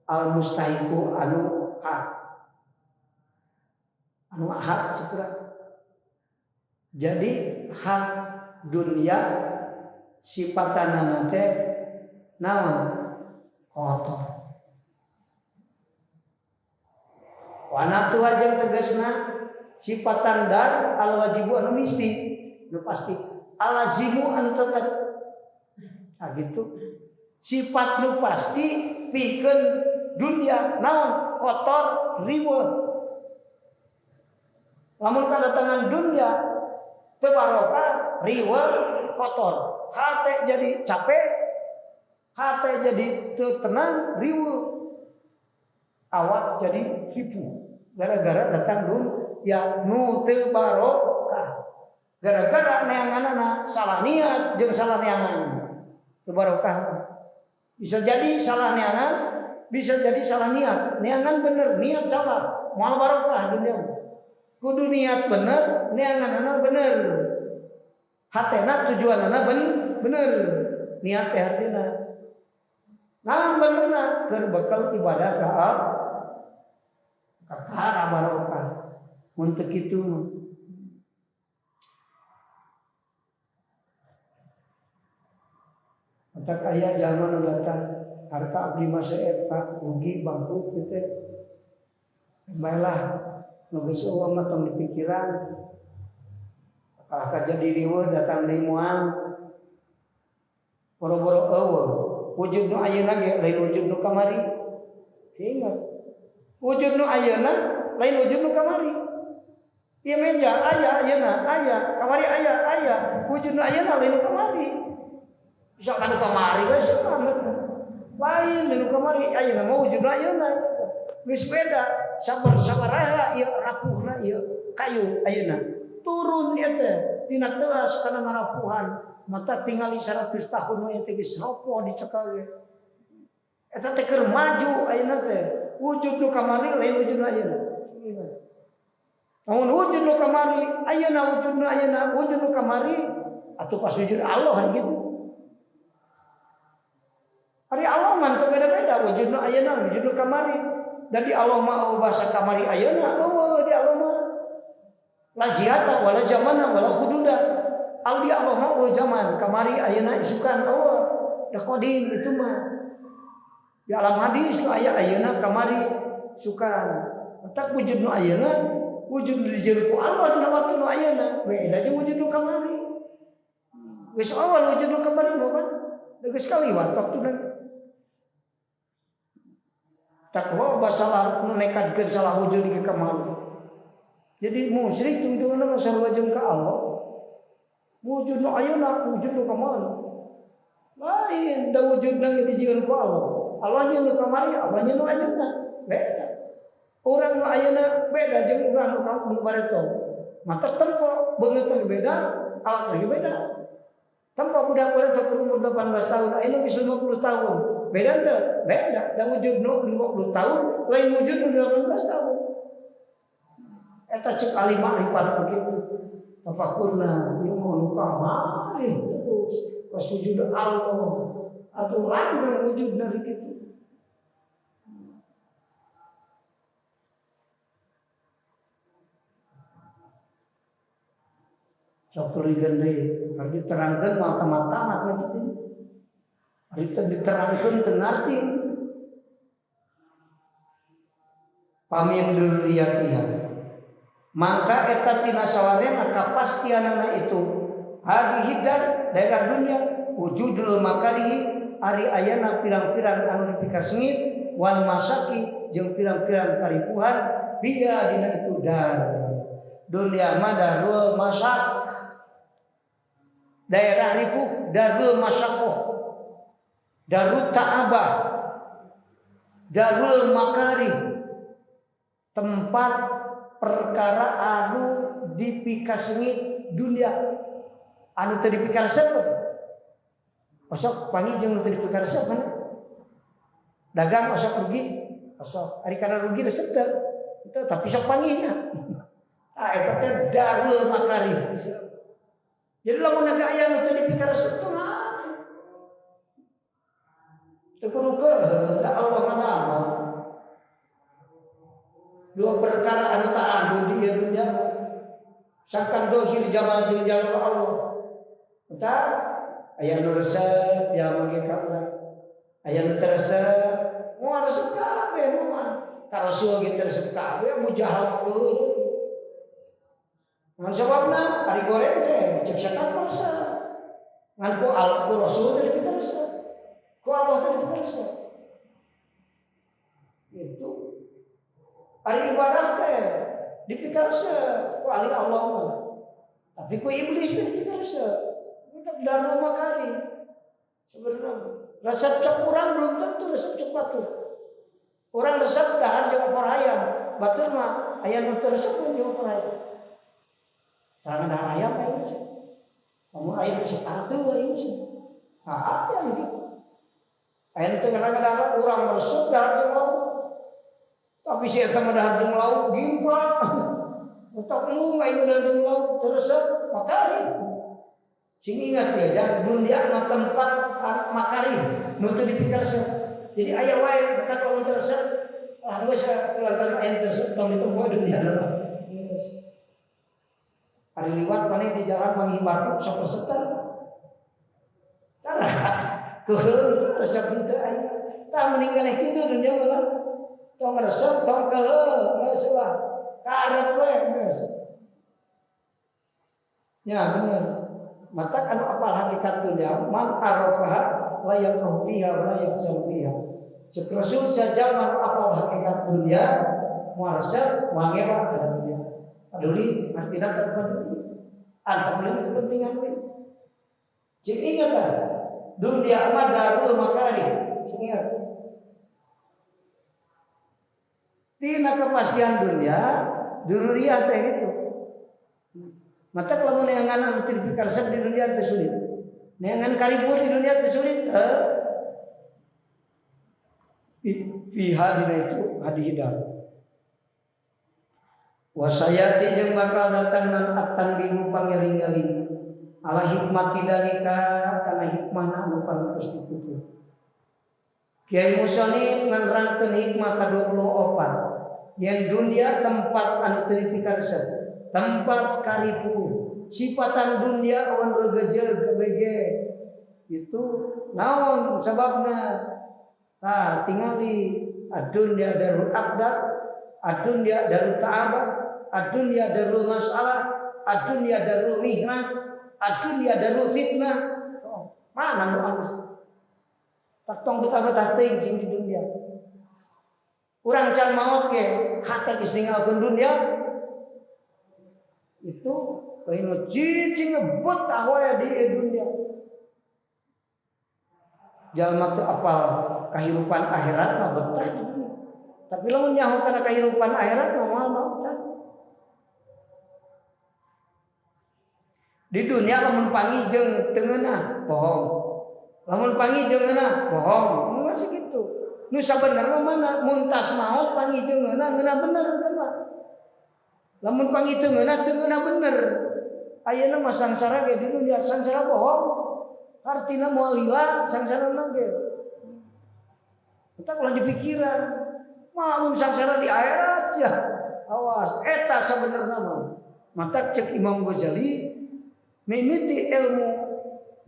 al mustahiqu anu hak. Anu hak cekura. Jadi hak dunia sifatanana teh naon? Kotor. Wana tuha jeung tegasna sifatan dar al wajibu anu misti, anu pasti, alazimu anu tetep. Nah gitu. Sifat nu pasti pikeun dunia naon? Kotor, riweuh. Lamun kadatangan dunia teu barokah, riweuh, kotor. Hate jadi capek, hate jadi teu tenang, riweuh. Awak jadi ripuh gara-gara datang dun ya nu teu barokah. Gara-gara neanganana salah niat jeung salah neangan. Teu barokah. Bisa jadi salah neangan, bisa jadi salah niat. Neangan bener, niat salah, moal barokah dunia. Kudu niat bener, neanganana bener. Hatena tujuanana bener. Niat teh hartina. Nah benerna keur bekal ibadah ka Allah. Kakara barokah. Mun teu kitu mah. Matak aya jalma nu datang harta abdi mah seep Pak, rugi bangkrut kitu teh. Baelah nu geus eueuh mah tong dipikiran. Kalah ka jadi riweuh datang deui moal. Boro-boro eueuh. Wujud nu ayeuna ge lain wujud nu kamari. Ingat. Wujud nu ayeuna lain wujud nu kamari. Ieu meja aya ayeuna, aya, kamari aya, aya. Wujud nu ayeuna lain nu kamari. Bisa ka nu kamari we semangat. Lain nu kamari ayeuna mah wujud nu ayeuna. Geus beda, sabar-sabaraha ieu rapuhna ieu kayu ayeuna. Turun ieu teh tina teuas kana ngarapuhan. Mata tingali 100 tahun mah ieu teh geus ropoh dicekal ge. Eta teh keur maju ayeuna teh. Wujud nu kamari lain wujud nu ayeuna. Namun wujud nu kamari ayeuna wujud nu ayeuna wujud nu kamari atuh pas wujud Allah hari gitu. Hari Allah mah teu beda-beda wujud nu ayeuna wujud nu kamari. Dan di Allah mah bahasa kamari ayeuna eueuh di Allah mah. La jihata wala zamana wala hududa. Al di Allah mah eueuh zaman kamari ayeuna isukan eueuh. Da qadim itu mah. Di alam hadis nu aya ayeuna kamari sukan. Tak wujud nu ayeuna wujud nu dijieun ku Allah dina waktu nu ayeuna beda jeung wujud nu kamari. Geus awal wujud nu kamari mah kan geus kaliwat waktuna. Tak loba salah nu nekadkeun salah wujud di kamari. Jadi musyrik tungtungna mah sarua jeung ka Allah. Wujud nu ayeuna wujud nu kamari. Lain da wujudna ge dijieun ku Allah. Allah nya nu kamari, Allah nya nu ayeuna. Beda. Urang nu ayeuna beda jeung urang nu bareto. Mata tempo beungeut ge beda, awak ge beda. Tempo budak bareto keur umur 18 tahun, ayeuna geus 50 tahun. Beda teu? Beda. Da wujud nu 50 tahun lain wujud nu 18 tahun. Eta cek ahli makrifat begitu. Tafakurna ieu mah nu kamari terus pas wujud Allah atau lain wujud dari kitu. Sok tuluy deui, ari diterangkeun moal tamat-tamat ngaji teh. Ari teu diterangkeun teu ngarti. Pamin dzurriyyatiha. Mangka eta tina sawarena kapastianana itu hadihi dar daerah dunia wujudul makarihi ari ayana pirang-pirang anu dipikasengit wal masaki jeung pirang-pirang karipuhan biya dina itu dar. Dunia mah darul masak, daerah ripuh, darul masakoh, darut ta'abah, darul makari, tempat perkara anu dipikasengit dunia anu teu dipikaresep. Osok panggih jeung nu teu dipikaresep mana? Dagang osok rugi, osok ari kana rugi resep teu? Teu, tapi sok panggihnya. Ah eta teh darul makari. Jadi lamun ada aya nu teu dipikaresep teh teu kudu keun, da Allah ngadamel. Dua perkara anu tak adu di ieu dunia. Sangkan dohir jamal jeung jalal Allah. Eta aya nu resep jalma ge ka urang. Aya nu teu resep, moal resep kabeh moal. Ka Rasul ge teu resep kabeh, Abu Jahal leuleut. Ngan sababna ari goreng teh cek setan mah resep. Ngan ku al ku Rasul teh dipikaresep. Ku Allah teh dipikaresep. Gitu. Ari ibadah teh dipikaresep ku ahli Allah mah. Tapi ku iblis teh dipikaresep. Kita Darul makari. Sebenarnya resep cek urang belum tentu resep cek batur. Urang resep dahar jeung opor hayam, batur mah aya nu teu resep jeung opor hayam. Tarangan dahar hayam aya sih. Lamun aya teu saparteu aya sih. Ah, aya gitu. Aya nu teu ngarang dahar urang resep dahar jeung lauk. Tapi si eta mah dahar jeung lauk gimpang. Utak lu aing dahar jeung lauk teu resep makari. Sing ingat ya, jangan dunia mah tempat makari nu teu dipikaresep. Jadi aya wae dekat lamun teu resep, lah geus lantaran aya teu resep tong ditempo dunia mah. Geus. Ari liwat maneh di jalan manggih batu sok resep tah. Tara keuheul teu resep henteu aing. Tah meninggal kitu dunia mah lah. Tong resep tong keuheul geus lah. Karep we geus. Ya bener. Mata anu apal hakikat dunia man arafaha la yafrahu fiha wa la yahzan fiha. Cek Rasul saja man apal hakikat dunia moal resep moal ngewa kana dunia. Paduli artina teu peduli. Antep kepentingan we. Cik ingat ah, dunia mah darul makari. Cik ingat. Tina kepastian dunia dururiah teh gitu. Mata kalau neangan anu teu dipikaresep di dunia teu sulit. Neangan karibur di dunia teu sulit. Fiha dina itu hadi hidang. Wasayati jeung bakal datang nan at-tanbihu pangeling-eling. Ala hikmati dalika kana hikmahna anu parantos ditutur. Kiai Musonif nganrangkeun hikmah ka-24. Yen dunia tempat anu teu dipikaresep, tempat karipu, sifatan dunia awan regejeug KBG. Itu naon sababna? Tah tingali ad-dunya darul aqdar, ad-dunya darul ta'aba, ad-dunya darul masalah, ad-dunya darul mihnah, ad-dunya darul fitnah. Oh, mana nu alus? Tak tong betah-betah teuing sing di dunia. Urang can maot ge hate geus ninggalkeun dunia. Itu lain cicing betah wae di dunia. Jalma teu apal kahirupan akhirat mah betah di dunia. Tapi lamun nyaho kana kahirupan akhirat mah moal betah. Di dunia lamun panggih jeung teu ngeunah bohong. Lamun panggih jeung ngeunah bohong. Enggak segitu. Nu sabenerna mana mun tas maot panggih jeung ngeunah ngeunah bener teh mah. Lamun panggih teu ngeunah bener. Ayeuna mah sangsara ge di dunia sangsara bohong. Artina moal lila sangsarana ge. Eta ulah dipikiran. Mah mun sangsara di akhirat ya. Awas eta sabenerna mah. Mata cek Imam Ghazali mimiti ilmu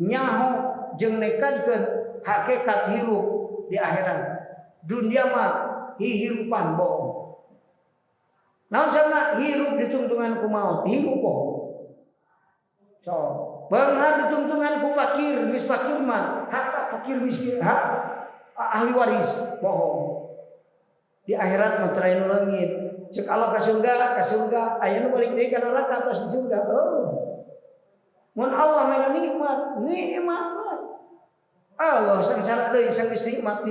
nyaho jeung nekadkeun hakikat hirup di akhirat. Dunia mah hihirupan bohong. Naon sama hirup ditungtungan ku maut, hirup bohong. So, beunghar ditungtungan ku fakir, geus fakir mah hak fakir miskin, hak ahli waris bohong. Di akhirat mah teu aya nu leungit. Cek Allah ka surga, aya nu balik deui ka neraka atas di surga. Oh. Mun Allah mere nikmat, nikmat mah. Allah sangsara deui sanggeus nikmat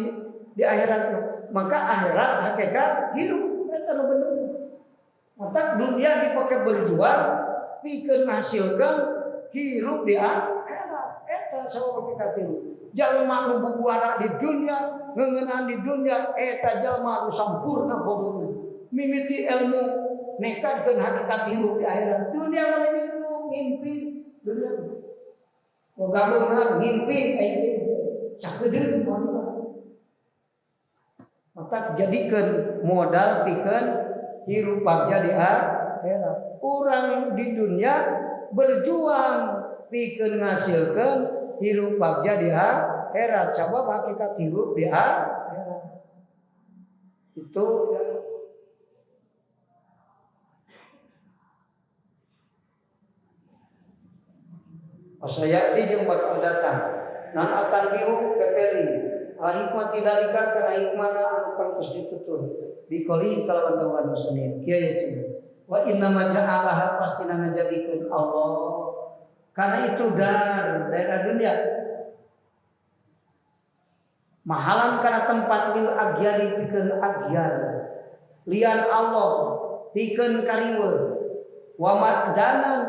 di akhirat mah. Maka akhirat hakikat hirup eta nu bener. Maka dunia dipakai berjuang pikeun ngahasilkeun hirup di akhirat. Eta sabab hakikat hirup. Jalma nu bubuara di dunia, ngeungeunaan di dunia eta jalma nu sampurna bodohna. Mimiti ilmu nekadkeun hakikat hirup di akhirat. Dunia mah lain hirup ngimpi dunia. Boga beunghar ngimpi aya teh sakedeung moal. Maka jadikeun modal pikeun hirup bagja di akhirat. Urang di dunia berjuang pikeun ngasilkeun hirup bagja di akhirat. Sabab hakikat hirup di akhirat. Itu ya. Wasayati jeung bakal datang. Nan akan bihu pepeling. Al hikmati dalika kana hikmana anu pantes ditutur. Bikoli kalawan dawan musunin. Kieu ya cenah. Wa inna ma ja'alaha pastina ngajadikeun Allah Karena itu dar daerah dunia. Mahalan karena tempat lil agyari pikeun agyar. Lian Allah pikeun kariweuh. Wa ma'danan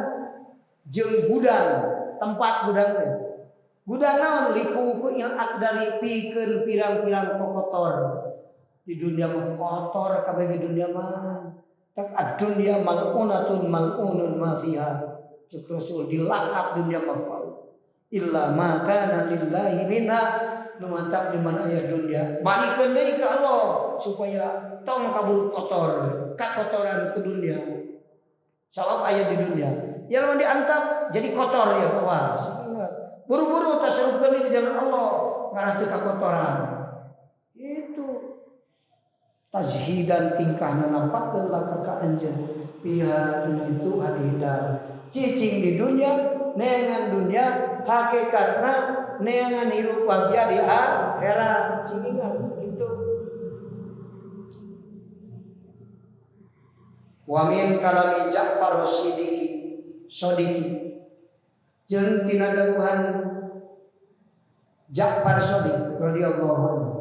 jeung gudang, tempat gudang teh. Gudang naon liku il akdari pikeun pirang-pirang kokotor. Di dunia mah kotor kabeh di dunia mah. Tak ad-dunya mal'unatun mal'unun ma fiha. Cek Rasul dilaknat dunia mah. Illa ma kana lillahi minha. Nu mantap di mana aya dunia. Balikeun deui ka Allah supaya tong kaburu kotor, kakotoran ke dunia. Sabab aya di dunia. Ya lamun diantap jadi kotor ya awas. Buru-buru tasarrufkeun di jalan Allah ngarah teu kakotoran. Itu tazhidan tingkahna nampakeun laka ka anjeun piha dina itu hadida. Cicing di dunia neangan dunia hakikatna neangan hirup bahagia di akhirat. Sing ingat gitu. Wa min kalami Ja'far Siddiqi Sodiki jeung tina dawuhan Ja'far Sodiq radhiyallahu anhu.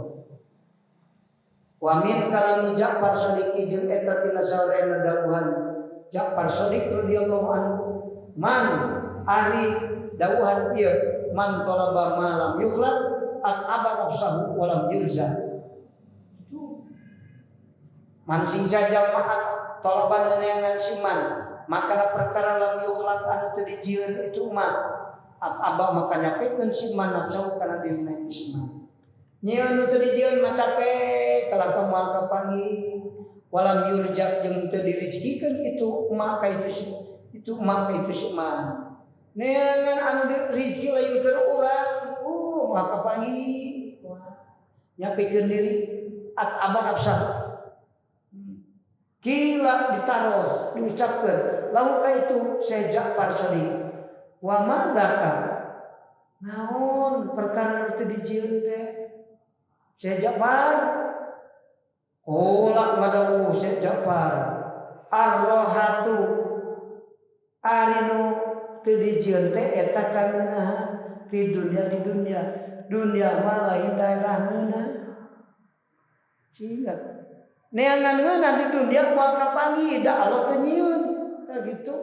Wa min kalami Ja'far Sodiqi jeung eta tina saurena dawuhan Ja'far Sodiq radhiyallahu anhu, man ahli dawuhan ieu man talaba ma lam yukhlaq at aba nafsahu wa lam yurza. Man sing jamaat talaban neangan siman maka perkara lam yukhlaq anu teu dijieun itu mah at aba maka nyapekeun siman nafsahu kana dirina itu siman. Nyieun nu teu dijieun mah capek kalaka moal kapanggih walam yurjak jeung teu dirizkikeun itu maka itu maka itu siman. Neangan anu rizki lain keur urang moal kapanggih nyapekeun diri at aba nafsahu. Gila ditaros, diucapkan. Lalu itu Syekh Ja'far Shadiq. Wa madzaka? Naon perkara itu dijieun teh? Syekh Ja'far. Ulah ngadawuh Syekh Ja'far. Ar-rohatu ari nu teu dijieun teh eta kangeunah di dunia di dunia. Dunia mah lain daerah ngeunah. Ingat. Neangan ngeunah di dunia moal kapanggih da Allah teu nyieun. Tah gitu.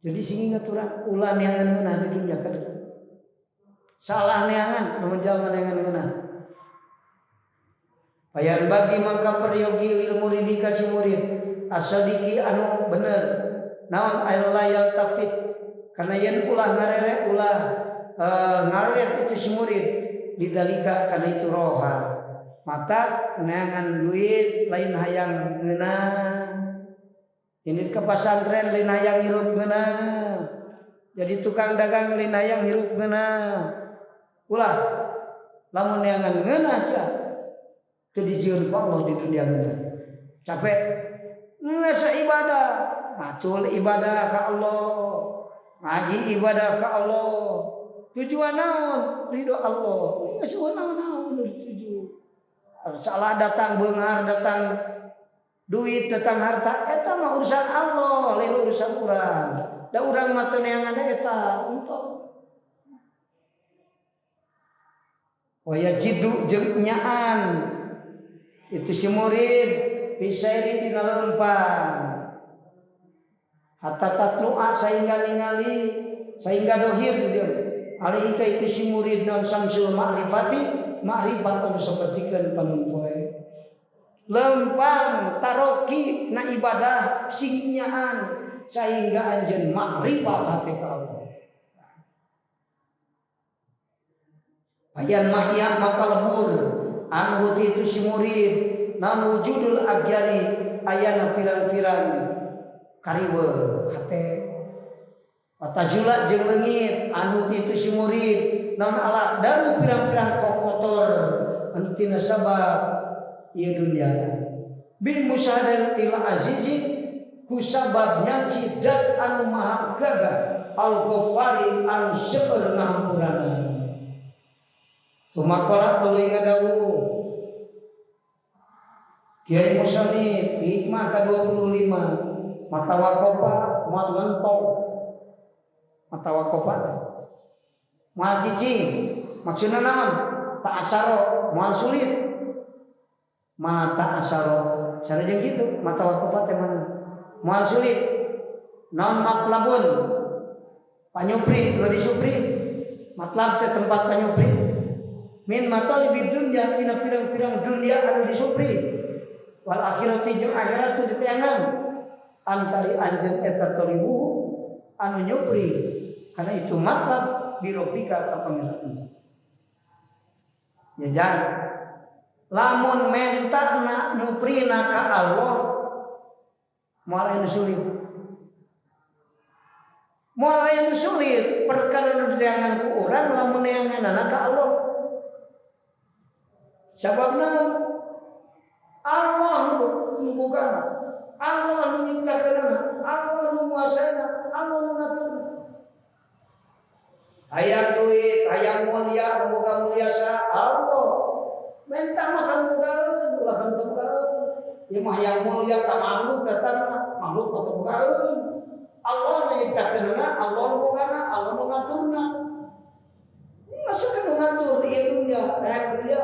Jadi sing ingat urang ulah neangan ngeunah di dunia kada. Salah neangan lamun jalma neangan ngeunah. Bayan bagi mangka peryogi lil muridi ka si murid asadiki anu bener. Naon ayal tafid karena yen ulah ngarere ulah ngareret itu si murid lidalika karena itu roha. Mata neangan duit lain hayang ngeunah. Ini ke pesantren lain hayang hirup ngeunah. Jadi tukang dagang lain hayang hirup ngeunah. Ulah lamun neangan ngeunah sia teu dijieun ku Allah di dunia ngeunah. Capek geus ibadah, macul ibadah ka Allah, ngaji ibadah ka Allah. Tujuan naon? Ridho Allah. Geus naon-naon dituju. Salah datang beunghar, datang duit, datang harta, eta mah urusan Allah, lain urusan urang. Da urang mah teu neangan eta, entong. Wa yajidu jeung nyaan itu si murid bisairi dina leumpang. Hatta tatlu'a sehingga ningali, sehingga dohir dia. Alaihi ka itu si murid non samsul ma'rifati ma'rifat anu sapertikeun panon poe. Lempang taroki na ibadah sing nyaan sehingga anjeun makrifat hati ka Allah. Bayan mahya maka lebur anhu itu si murid nan wujudul agyari ayana pirang-pirang kariweuh hate. Patazula jeung leungit anhu itu si murid naon ala daru pirang-pirang kokotor anu tina sabab ieu dunia. Bi musyahadatil azizi ku sabab nyaci dat anu maha gagah al-ghaffari anu seueur ngahampurana. Tumakola tuluy ngadawuh Kiai Musonif hikmah ka-25. Matawakopa moal mentok. Matawakopa moal cicing. Maksudna naon? Ta'asaro moal sulit. Mata asaro sareng kitu matawakopa teh mana? Moal sulit. Naon matlabun? Panyupri nu disupri. Matlab teh tempat panyupri. Min matalibid dunya tina pirang-pirang dunya anu disupri. Wal akhirati jeung akhirat nu diteangan. Antari anjeun eta tolibu anu nyupri karena itu matlab birobika ka pangeran. Ya jangan lamun mentana nyuprina ka Allah moal aya nu sulit. Moal aya nu sulit perkara nu diteangan ku urang lamun neanganana ka Allah. Sababna Allah nu bogana, Allah nu nyiptakeunana, Allah nu nguasaina, Allah nu ngaturna. Hayang duit, hayang mulia, nu boga mulia sa Allah. Menta mah kan bogaeun, ulah kan bogaeun. Ieu mah hayang mulia ka makhluk datang mah, makhluk mah teu bogaeun. Allah nu nyiptakeunana, Allah nu bogana, Allah nu ngaturna. Masuk nu ngatur ieu dunya, hayang dunia.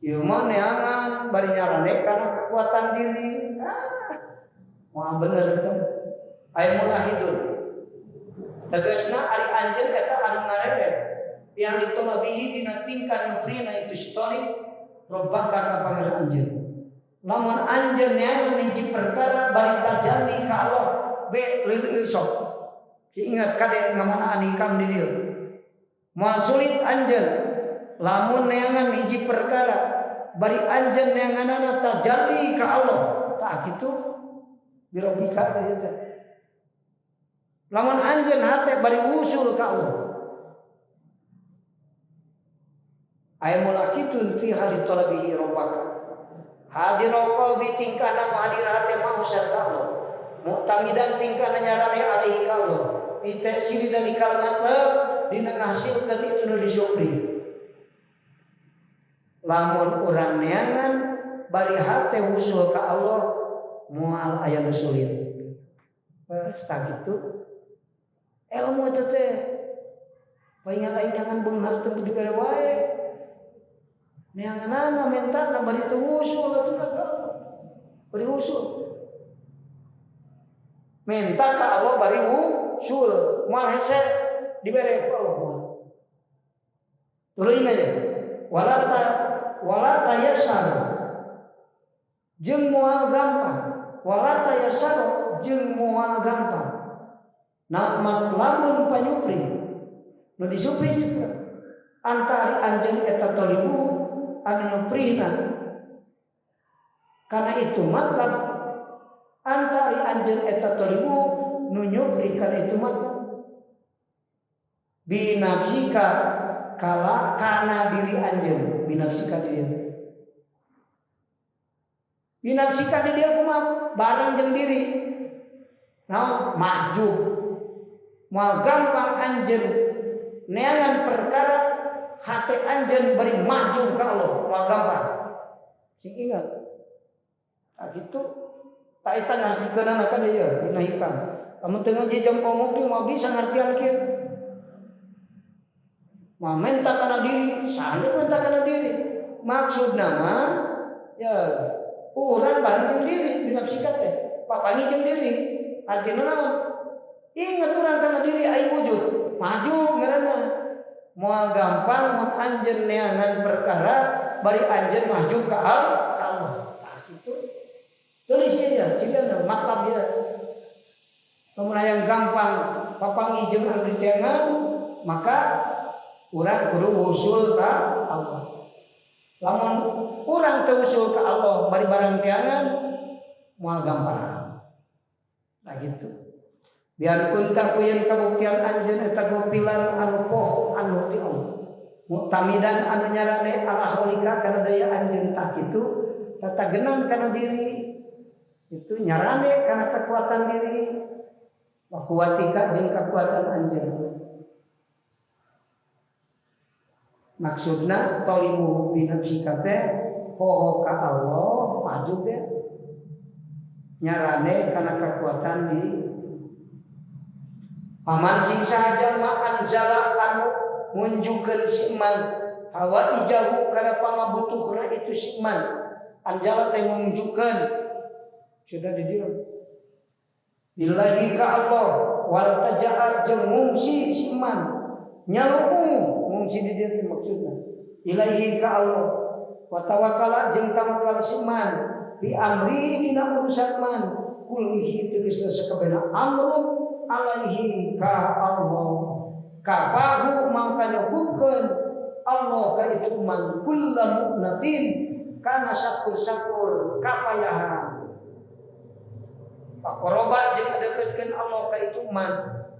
Ieu mah neangan bari nyarane kana kekuatan diri. Ah, moal bener teh. Aya mulahidun. Tegasna ari anjeun eta anu ngareret yang ditolabihi dina tingkah nyuprina itu sitolik robbaka ka pangeran anjeun. Lamun anjeun neangan hiji perkara bari tajalli ka Allah be lil ilsok. Ingat kade ngamanaan hikam di dieu. Moal sulit anjeun lamun neangan hiji perkara bari anjeun neanganana tajalli ka Allah. Tah kitu birobika teh eta. Lamun anjeun hate bari usul ka Allah. Aya mulakitun fi hali talabihi rabbaka. Hadirul qalbi tingkahna hadir hate mau sarta Allah. Mu'tamidan tingkahna nyarane alaihi ka Allah. Bi ta'siri dalikal matlab dina ngahasilkeun itu nu disupri. Lamun urang neangan bari hate usul ka Allah moal aya nu sulit. Geus tah kitu. Ilmu eta teh paingan aing neangan beunghar teu dibere wae. Neanganana mentana bari teu usul atuh ka Allah. Bari usul. Menta ka Allah bari usul, moal hese dibere ku Allah moal. Tuluy aja. Wala tayassar jeung moal gampang. Wala tayassar jeung moal gampang. Nah matlabun panyupri nu disupri antari anjeun eta tolibu anu nyuprina karena itu matlab antari anjeun eta tolibu nu nyupri karena itu matlab binafsika kala kana diri anjeun binafsika diri binafsika di dia kumaha bareng jeung diri naon mahjub moal gampang anjeun neangan perkara hate anjeun bari mahjub ka Allah moal gampang sing ingat tah kitu tah eta ngartikeunana kan ieu dina hikam lamun teu ngaji jam omong teh moal bisa ngartian kieu moal menta kana diri saha menta kana diri maksudna mah ya urang bareng jeung diri binafsika teh papangi jeung diri artina naon ingat urang kana diri aing wujud maju ngaranna moal gampang mun anjeun neangan perkara bari anjeun maju ka Allah tah kitu tulis ieu cigana matlab ieu lamun hayang gampang papangi jeung anu diteangan maka urang kudu usul ka Allah lamun urang teu usul ka Allah bari barang teangan moal gampang nah gitu biar kunta kuyen kabuktian anjeun eta gopilan anu poho anu ti Allah muktamidan anu nyarane ala haulika kana daya anjeun tah kitu tatagenan kana diri itu nyarane kana kekuatan diri wa kuwatika jeung kekuatan anjeun maksudna talibu bi nafsika teh poho ka Allah Wajib teh nyarane kana kekuatan di paman sing saha jalma anjala anu ngunjukeun si iman hawa ijahu kana pangabutuhna itu si iman anjala teh ngunjukeun sudah di dieu billahi ka Allah wal taja'a jeung ngungsi si iman nyalu'u ngungsi di dieu teh maksudna ilaihi ka Allah wa tawakkala jeung tawakal si iman bi amri dina urusan man kullihi tegasna sakabehna amrun alaihi ka Allah kafahu mangka nyukupkeun Allah ka itu man kullu mu'natin kana sakur-sakur kapayahan pakoroba jeung ngadeukeutkeun Allah ka itu man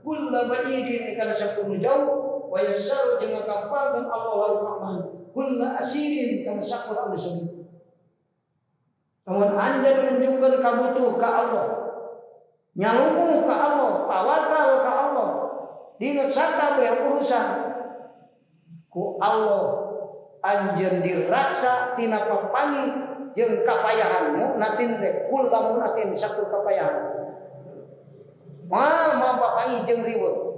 kullu ba'idin kana sakur nu jauh wa yassaru jeung ngagampangkeun Allah lahu ka man kullu asirin kana sakur anu sulit. Lamun anjeun nunjukkeun kabutuh ka Allah, nyalumuh ka Allah, tawakal ka Allah, dina sakabeh urusan ku Allah anjeun diraksa tina papangi jeung kapayahan muknatin teh kullu munatin sakur kapayahan. Moal moal papangi jeung riweuh.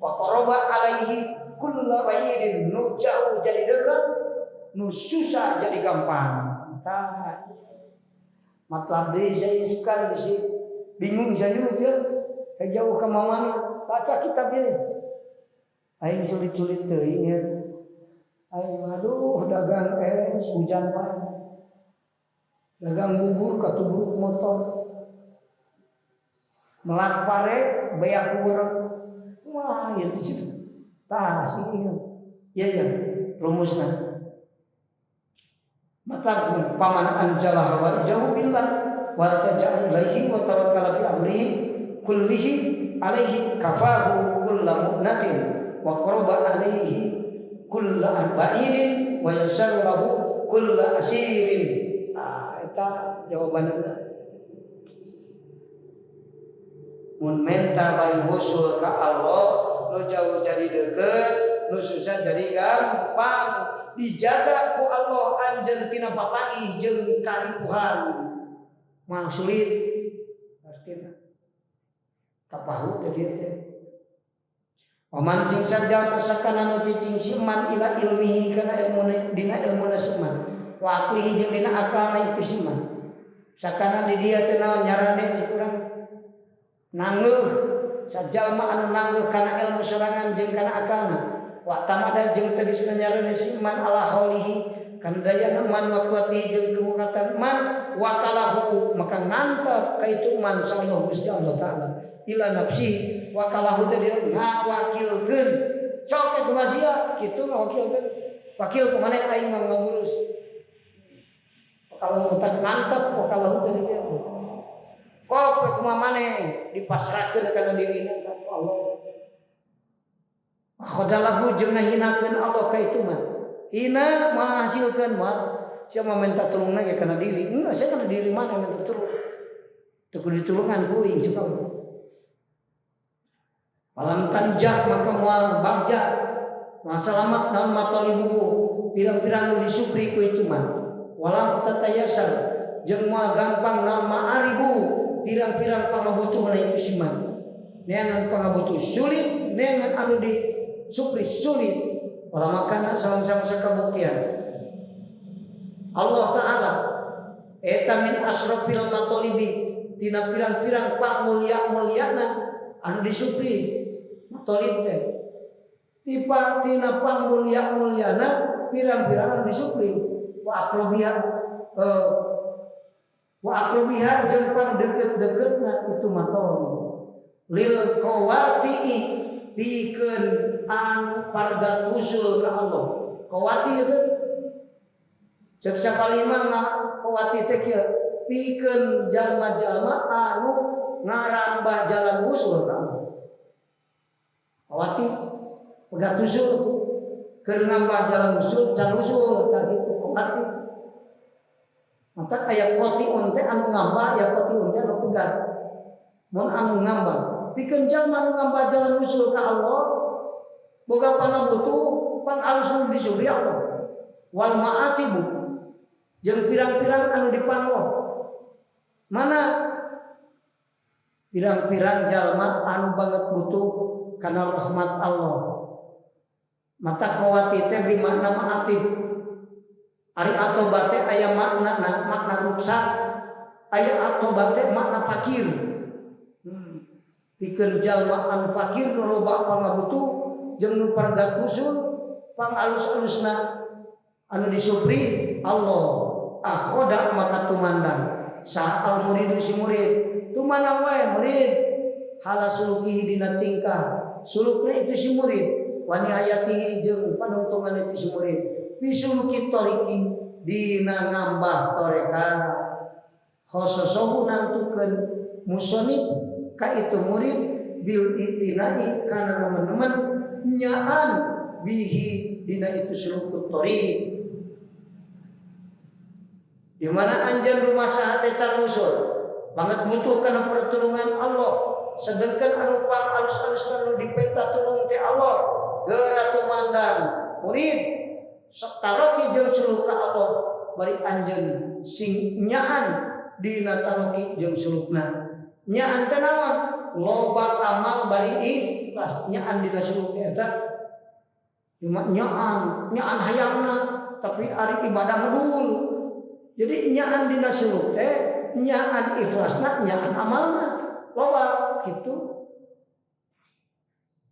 Wa qaraba alaihi kullu ba'idin nu jauh jadi dekat, nu susah jadi gampang. Tah matlab deui saya suka bisi bingung saya biar jauh ke mana baca kitab ieu aing sulit-sulit teuing ya aing aduh dagang es hujan wae dagang bubur katubruk motor melak pare beak urang wah ieu teh situ tah ieu ieu ya rumusna mata paman anjala hawa jauh billah wa taja'a ilaihi wa tawakkala fi amrihi kullihi alaihi kafahu kulla mu'natin wa qaraba alaihi kulla ba'idin wa yassaru lahu kulla asirin. Ah eta jawabanna. Mun menta bari usul ka Allah nu jauh jadi deukeut nu susah jadi gampang dijaga ku Allah anjeun tina papanggih jeung karipuhan mah sulit artina kapahu teh dieu teh paman sing saja masakana nu cicing si man ila ilmihi kana ilmuna dina ilmuna si man wa aqlihi jeung dina akalna itu si man sakana di dieu teh naon nyarane cik urang nangeuh sajalma anu nangeuh kana ilmu sorangan jeung kana akalna wa tamada jeung tegasna nyarane si man ala haulihi kana dayana man wa quwwatihi jeung kekuatan man wakalahu maka ngantep ka itu man sallallahu Gusti Allah taala ila nafsi wakalahu teh dia ngawakilkeun cok eta mah sia kitu ngawakilkeun wakil ku maneh aing mah ngurus wakalahu teh ngantep wakalahu teh dia kok kumaha maneh dipasrahkeun kana dirina ka Allah khadalahu jeung ngahinakeun Allah ka itu mah hina menghasilkeun mah sia mah minta tulungna ge kana diri enggak saya kana diri mana minta tulung teu kudu ditulungan ku aing cek Allah Alam tanjah maka moal bagja moal salamat naon matalibu pirang-pirang nu disupri ku itu mah walam tatayasar jeung moal gampang naon ma'aribu pirang-pirang pangabutuhna itu si man neangan pangabutuh sulit neangan anu disupri sulit wala makana salang-salang kabuktian Allah Ta'ala eta min asrofil matalibi tina pirang-pirang pangmulia-muliana anu disupri matolib teh tipa tina pangmulia-muliana pirang-pirang anu disupri wa akrobiha wa akrobiha jeung pang deukeut-deukeutna itu matolib lil qawati'i pikeun anu parga usul ka Allah qawati itu cek sakalima qawati teh kieu pikeun jalma-jalma anu ngarambah jalan usul ka Allah qawati pegat usul keur nambah jalan usul can usul tah kitu qawati maka aya qatiun teh anu ngambah aya qatiun teh anu pegat mun anu ngambah pikeun jalma anu ngambah jalan usul ka Allah boga pangabutuh pang alus nu disuri Allah wal ma'atibu Jeung pirang-pirang anu dipangoh. Mana pirang-pirang jalma anu banget butuh kana rahmat Allah. Mata kawati teh bimakna ma'atif. Ari atoba teh aya makna makna ruksak, aya atoba teh makna fakir. Pikeun jalma anu fakir nu loba pangabutuh jeung nu paragat usul pang alus-alusna anu disupri Allah. Akhoda maka tumandang saha al muridu si murid, tumandang wae murid hala sulukihi dina tingkah sulukna itu si murid, wa nihayatihi jeung panungtungan itu si murid, bisuluki thoriqi dina ngambah torekat. Khososohu nangtukeun musonif ka itu murid bil itinai kana nemen-nemen nyaan bihi dina itu sulukut thoriq. Di mana anjeun rumasa teh can usul banget butuh kana pertolongan Allah, sedangkan anu pang alus-alus anu dipenta tulung teh Allah. Geura tumandang murid sok taroki jeung suluk ka Allah, bari anjeun sing nyaan dina taroki jeung sulukna. Nyaan teh naon? Loba amal bari ikhlas. Nyaan dina suluk teh eta cuma nyaan nyaan hayangna, tapi ari ibadah ngedul. Jadi nyaan dina suluk teh nyaan ikhlasna, nyaan amalna loba gitu.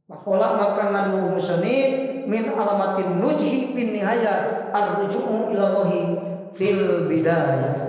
Pakola maka ngadu musonif min alamatin nujhi bin nihaya arruju'u ilallahi fil bidayah.